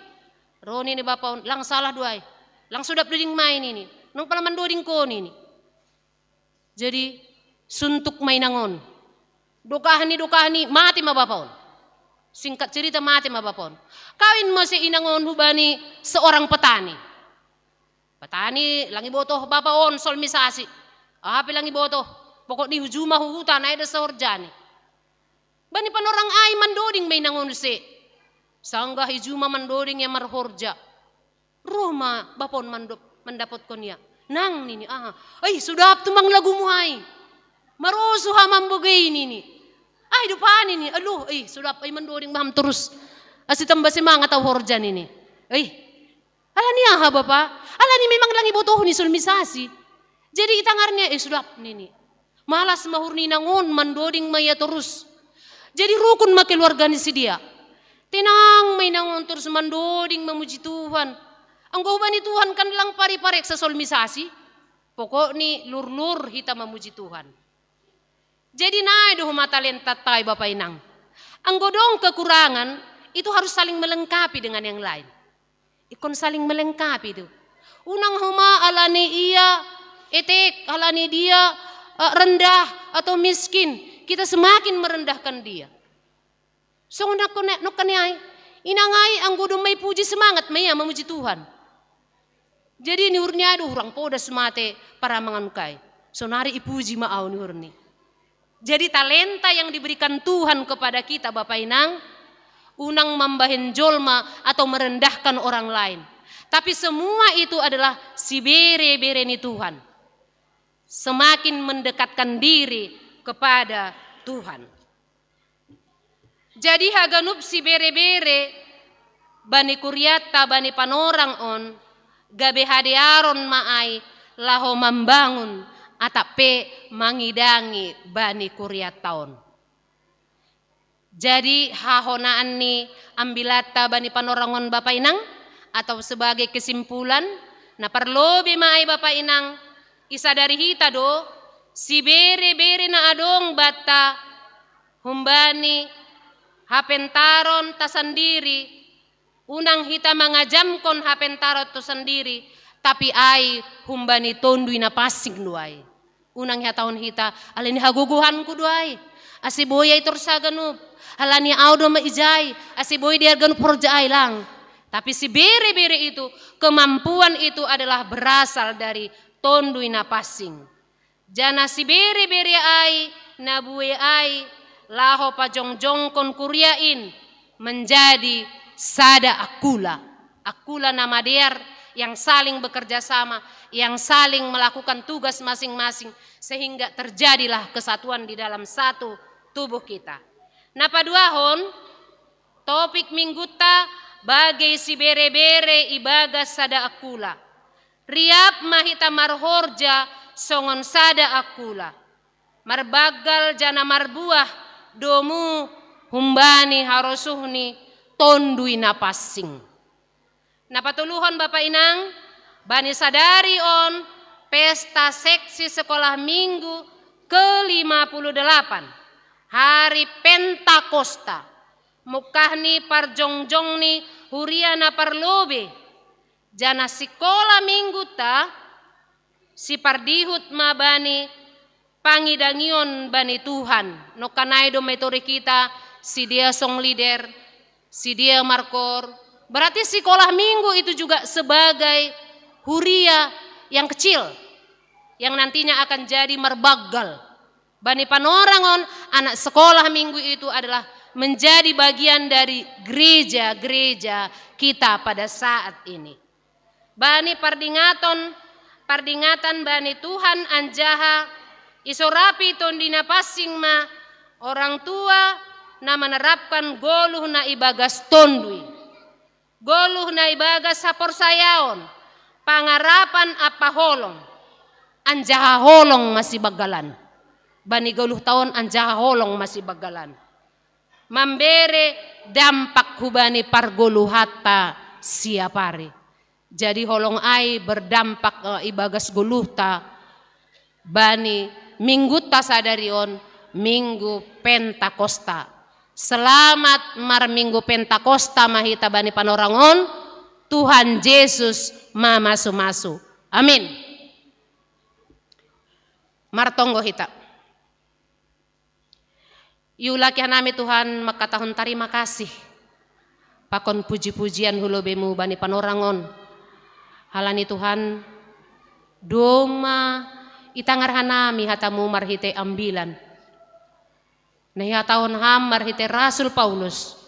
"Ro," nini bapa on, "lang salah do ai. Lang sudap dodingmu ai," nini. "Nang pala mandoding ho," nini. Jadi suntuk ma inang on. Dokahni, dokahni, mate ma bapa on. Singkat cerita, mate ma bapa on. Kawin muse inang on hubani seorang petani. Petani, lang iboto bapa on solmisasi. Aha pe lang iboto. Pokokni hu juma hu huta, nai do sahorjani. Bani panorang ai mandoding ma inang on use. Sanggah i juma mandoding ia marhorja. Ro ma bapa on mandop-, mandapothon ia. "Nang," nini, "aha?" "Ai, sudap tumang lagumu ai. Marosuha mambogei," nini. "Ai dope," nini. "Aluh, ai sudap ai mandoding ma ham torus. Asi tamba semangat au horja," nini. "Ai, alani aha bapa?" "Alani memang lang ibotohu ni solmisasi." Jadi itangarna, "Eh, sudap," nini. Malas ma uhur ni inang on mandoding ma ia torus. Jadi rukun ma keluarga ni sidea. Tenang ma inang on torus mandoding mamuji Tuhan. Anggo hubani Tuhan kan lang pari pareksa solmisasi. Pokokni lurlur hita mamuji Tuhan. Jadi nai do homa talenta tai bapa inang. Anggo dong kekurangan, itu harus saling melengkapi dengan yang lain. Ingkon saling melengkapi itu. Unang homa alani ia etek, alani dia, eh, rendah atau miskin, kita semakin merendahkan dia. Songon nongkan, nongkan ni ai, inang ai anggo domma ipuji semangat ma ia mamuji Tuhan. Jadi ni uhurni ai do hurang podas mate paramangan kai. Sonari ipuji ma au ni uhurni. Jadi talenta yang diberikan Tuhan kepada kita bapa inang, Unang mambahen jolma atau merendahkan orang lain. Tapi semua itu adalah sibere-bere ni Tuhan. Semakin mendekatkan diri kepada Tuhan. Jadi haganup sibere-bere bani kuriatta bani panorang on, gabe hadearon ma ai laho mambangun atap pe mangidangi bani kuriatta on. Jadi hahonaan ni ambilatta bani panorangon bapa inang, atau sebagai kesimpulan, na parlobe ma ai bapa inang, isadari hita do, sibere-bere na adong banta humbani hapentaron ta sandiri, unang hita mangajamkon hapentaron ta sandiri, tapi ai humbani tondui na pansing do ai. Unang ihatahon hita, alani hagogohanku do ai. Ase boi ai torus haganup. Alani au do ma ijai, ase boi dia ganup horja ai lang. Tapi sibere-bere itu, kemampuan itu adalah berasal dari tondui na pansing. Janah sibere-bere ai, na bue ai, laho pajongjongkon kuria in menjadi sada angkula. Angkula na madear yang saling bekerja sama, yang saling melakukan tugas masing-masing, sehingga terjadilah kesatuan di dalam satu tubuh kita. Na paduahon, topik minggunta, bage sibere-bere ibagas sada angkula. Riap ma hita marhorja songon sada angkula. Marbanggal janah marbuah domu humbani harosuh ni tondui na pansing. Na patoluhon bapa inang, bani sadari on pesta seksi sekolah minggu ke lima puluh delapan, hari Pentakosta, mungkah ni parjongjong ni huria na parlobe, janah sikola minggunta sipardihut ma bani pangidangion bani Tuhan. Nongkan ai do metode kita, sidea song leader, sidea markoor. Berarti sikola minggu itu juga sebagai huria yang kecil, yang nantinya akan jadi marbanggal. Bani panorangon, anak sekolah minggu itu adalah menjadi bagian dari gereja-gereja kita pada saat ini. Bani pardingaton, pardingatan bani Tuhan anjaha isorapi tondi na pansing ma orang tua na menerapkan goluh na ibagas tondui. Goluh na ibagas haporsayaon, pangarapan ampa holong, anjaha holong ma sibanggalan. Bani goluhta on anjaha holong ma sibanggalan. Mambere dampak hubani pargoluhanta siap ari. Jadi holong ai berdampak eh, ibagas goluhta bani minggunta sadari on, Minggu Pentakosta. Selamat marminggu Pentakosta ma hita bani panorang on. Tuhan Jesus mamasu-masu. Amin. Martonggo hita. Iulaki hanami Tuhan mangkatahon tarima kasih pakon puji-pujian hu lobemu bani panorang on. Halani Tuhan, domma itangar hanami hatamu marhite ambilan. Na ihatahon ham marhite Rasul Paulus,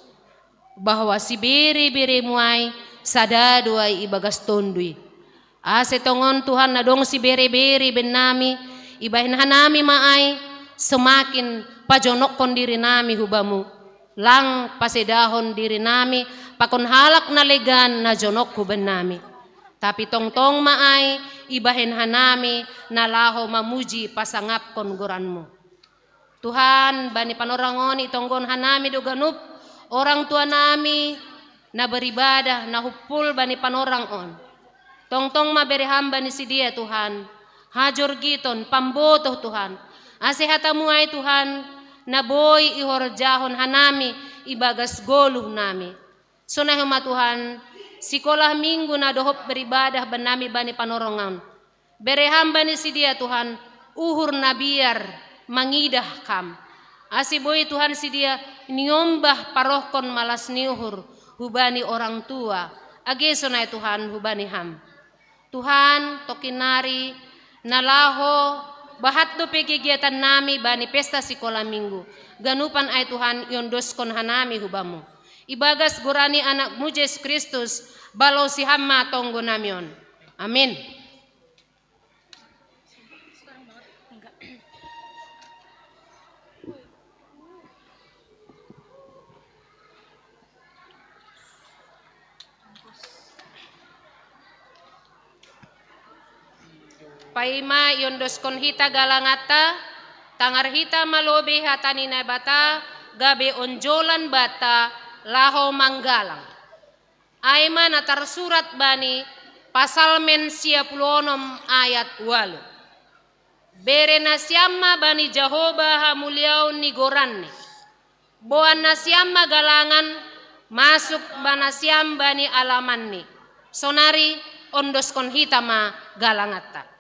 bahwa sibere-beremu ai sada do ai ibagas tondui. Ase tongon Tuhan na dong sibere-bere bennami, ibahen hanami ma ai semakin pajonokkon dirinami hu Bamu, lang pasedahon dirinami pakon halak na legan na jonok hu bennami. Tapi tongtong ma ai ibahen hanami na laho mamuji pasangapkon goranMu. Tuhan, bani panorang on itonggon hanami do ganup orang tua nami na beribadah na humpul bani panorang on. Tongtong ma bere ham bani sidea Tuhan, hajorgiton, pambotoh Tuhan, ase hatamu ai Tuhan, na boi ihorjahon hanami ibagas goluh nami. Sonai homa Tuhan, sikolah minggu na dohot beribadah bannami bani panorang on. Bere ham bani sidea Tuhan, uhur na biar mangidah kam. Ase boi Tuhan sidea niombah parohkon malas ni uhur hubani orang tua, age sonai Tuhan hubani ham. Tuhan, tongkin nari na laho bahat dope kegiatan nami bani pesta sikola minggu. Ganupan ai Tuhan iondoskon hanami hu Bamu. Ibagas gorani Anakmu Jesus Kristus, balosi ham ma tonggo nami on. Amin. Paima iondoskon hita galanganta, tangar hita ma lobei hata ni Naibata, gabe onjolan banta laho manggalang. Ai ma na tarsurat bani Pasalmen sia pulu onom ayat ualu. Bere nasiam ma bani Jahowa hamuliaon ni goranni. Boan nasiam ma galangan, masuk ba nasiam bani alamanni. Sonari ondoskon hita ma galanganta.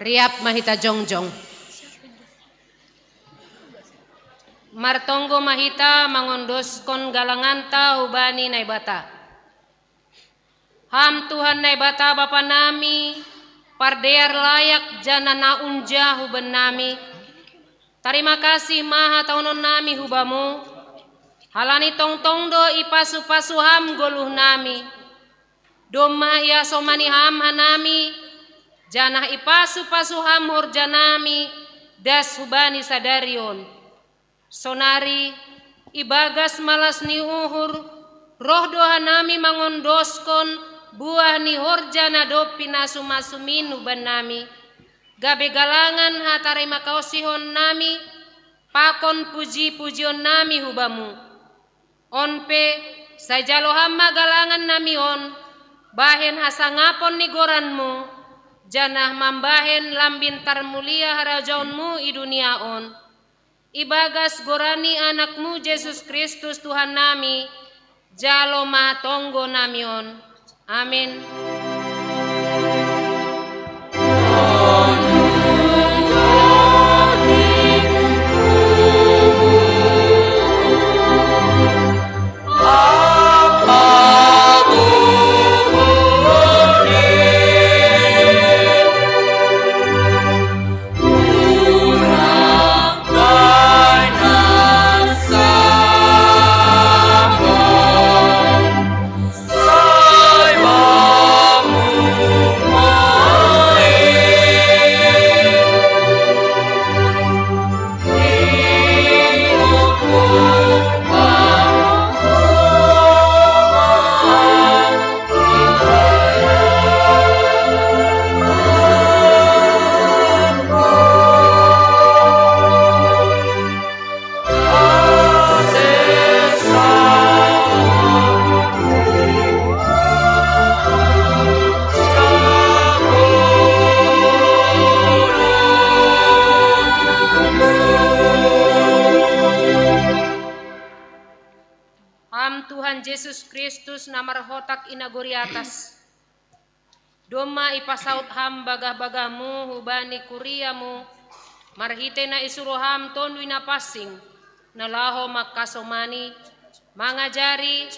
Riap ma hita jongjong. Martonggo ma hita mangondoskon galanganta hubani Naibata. Ham Tuhan Naibata Bapa nami, pardear layak janah na unja huban nami. Tarima kasih ma hatahononnami hu Bamu, halani tongtong do ipasu-pasu Ham goluh nami. Domma ihasomani Ham hanami, janah ipasu-pasu Ham horjanami das hubani sadari on. Sonari, ibagas malas ni uhur, roh do hanami mangondoskon buah ni horja na dob pinasu-masumin hubannami, gabe galangan hatarima kausihonnami pakon puji-pujionnami hu Bamu. On pe, sai jalo Ham ma galangannami on, bahen hasangapon ni goranMu, janah mambahen lambin tarmulia harajaonMu i dunia on. Ibagas goran ni AnakMu Jesus Kristus Tuhannami, jalo ma tonggonami on. Amin. Ham Tuhan Jesus Kristus na marhotak i nagori atas. Domma ipasaut Ham bagah-bagah-Mu hubani kuria-Mu, marhitei na isuro Ham Tonduy Napansing, na laho mangkasomani, mangajari,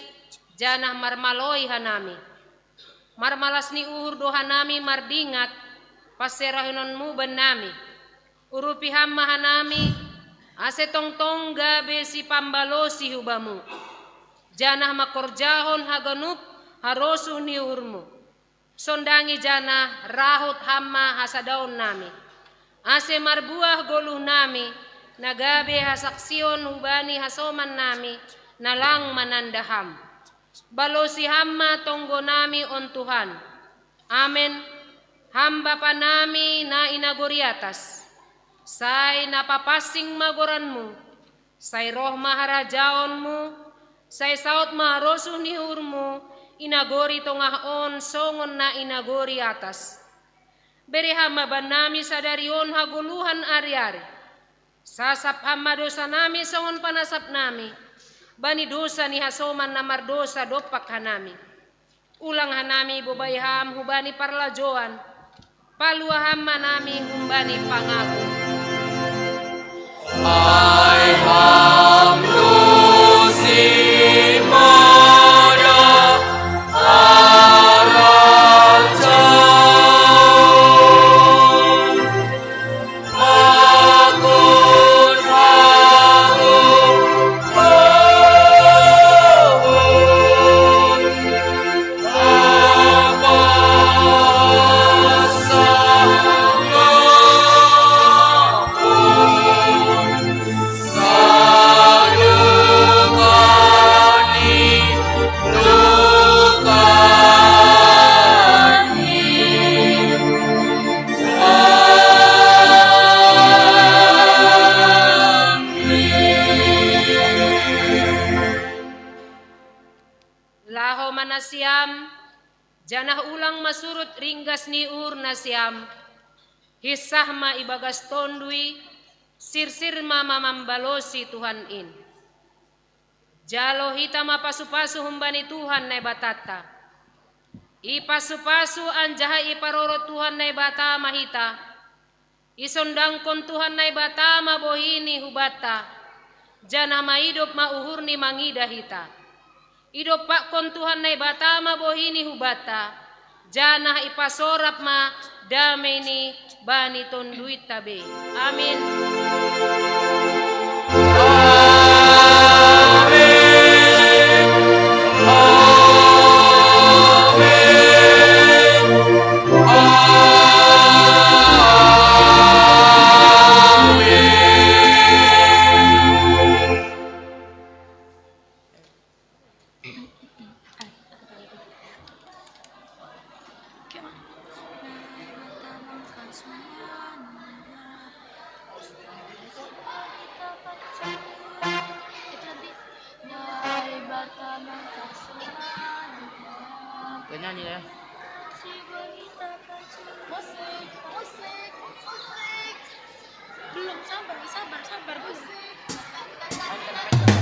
janah marmaloi hanami. Marmalas ni uhur do hanami mardingat panserahion-Mu bannami. Urupi Ham ma hanami, ase tongtong gabe sipambalosi hu Bamu, janah mangkorjahon haganup harosuh ni uhur-Mu. Sondangi janah rahut Ham ma hasadaonnami, ase marbuah goluhnami, na gabe hasaksion hubani hasomannami, na lang mananda Ham. Balosi Ham ma tonggonami on Tuhan. Amen. Ham Bapanami na i nagori atas, sai na papansing ma goran-Mu, sai roh ma harajaon-Mu, sai saut ma harosuh ni uhur-Mu i nagori tongah on songon na i nagori atas. Bere Ham ma bannami sadari on hagoluhan ari-ari. Sasap Ham ma dosanami songon panasapnami bani dosa ni hasoman na mardosa dompak hanami. Ulang hanami bobai Ham hubani parlajoan, palua Ham ma nami humbani pangago. Ai Ham do simada harajaon. Laho ma nasiam, janah ulang ma surut ringgas ni uhur nasiam, hinsah ma ibagas Tonduy, sirsir ma mamambalosi Tuhan in. Jalo hita ma pasu-pasu humbani Tuhan Naibatanta. Ipasu-pasu anjaha iparorot Tuhan Naibata ma hita, Isondangkon Tuhan Naibata ma bohini hubanta, janah maidop ma uhurni mangidah hita. Idompakkon Tuhan Naibata ma bohini hubanta, janah ipasorap ma dameini bani tonduinta be. Amin. Nyanyi ya. Musik, musik, musik. Belum, sabar, sabar, sabar, belum.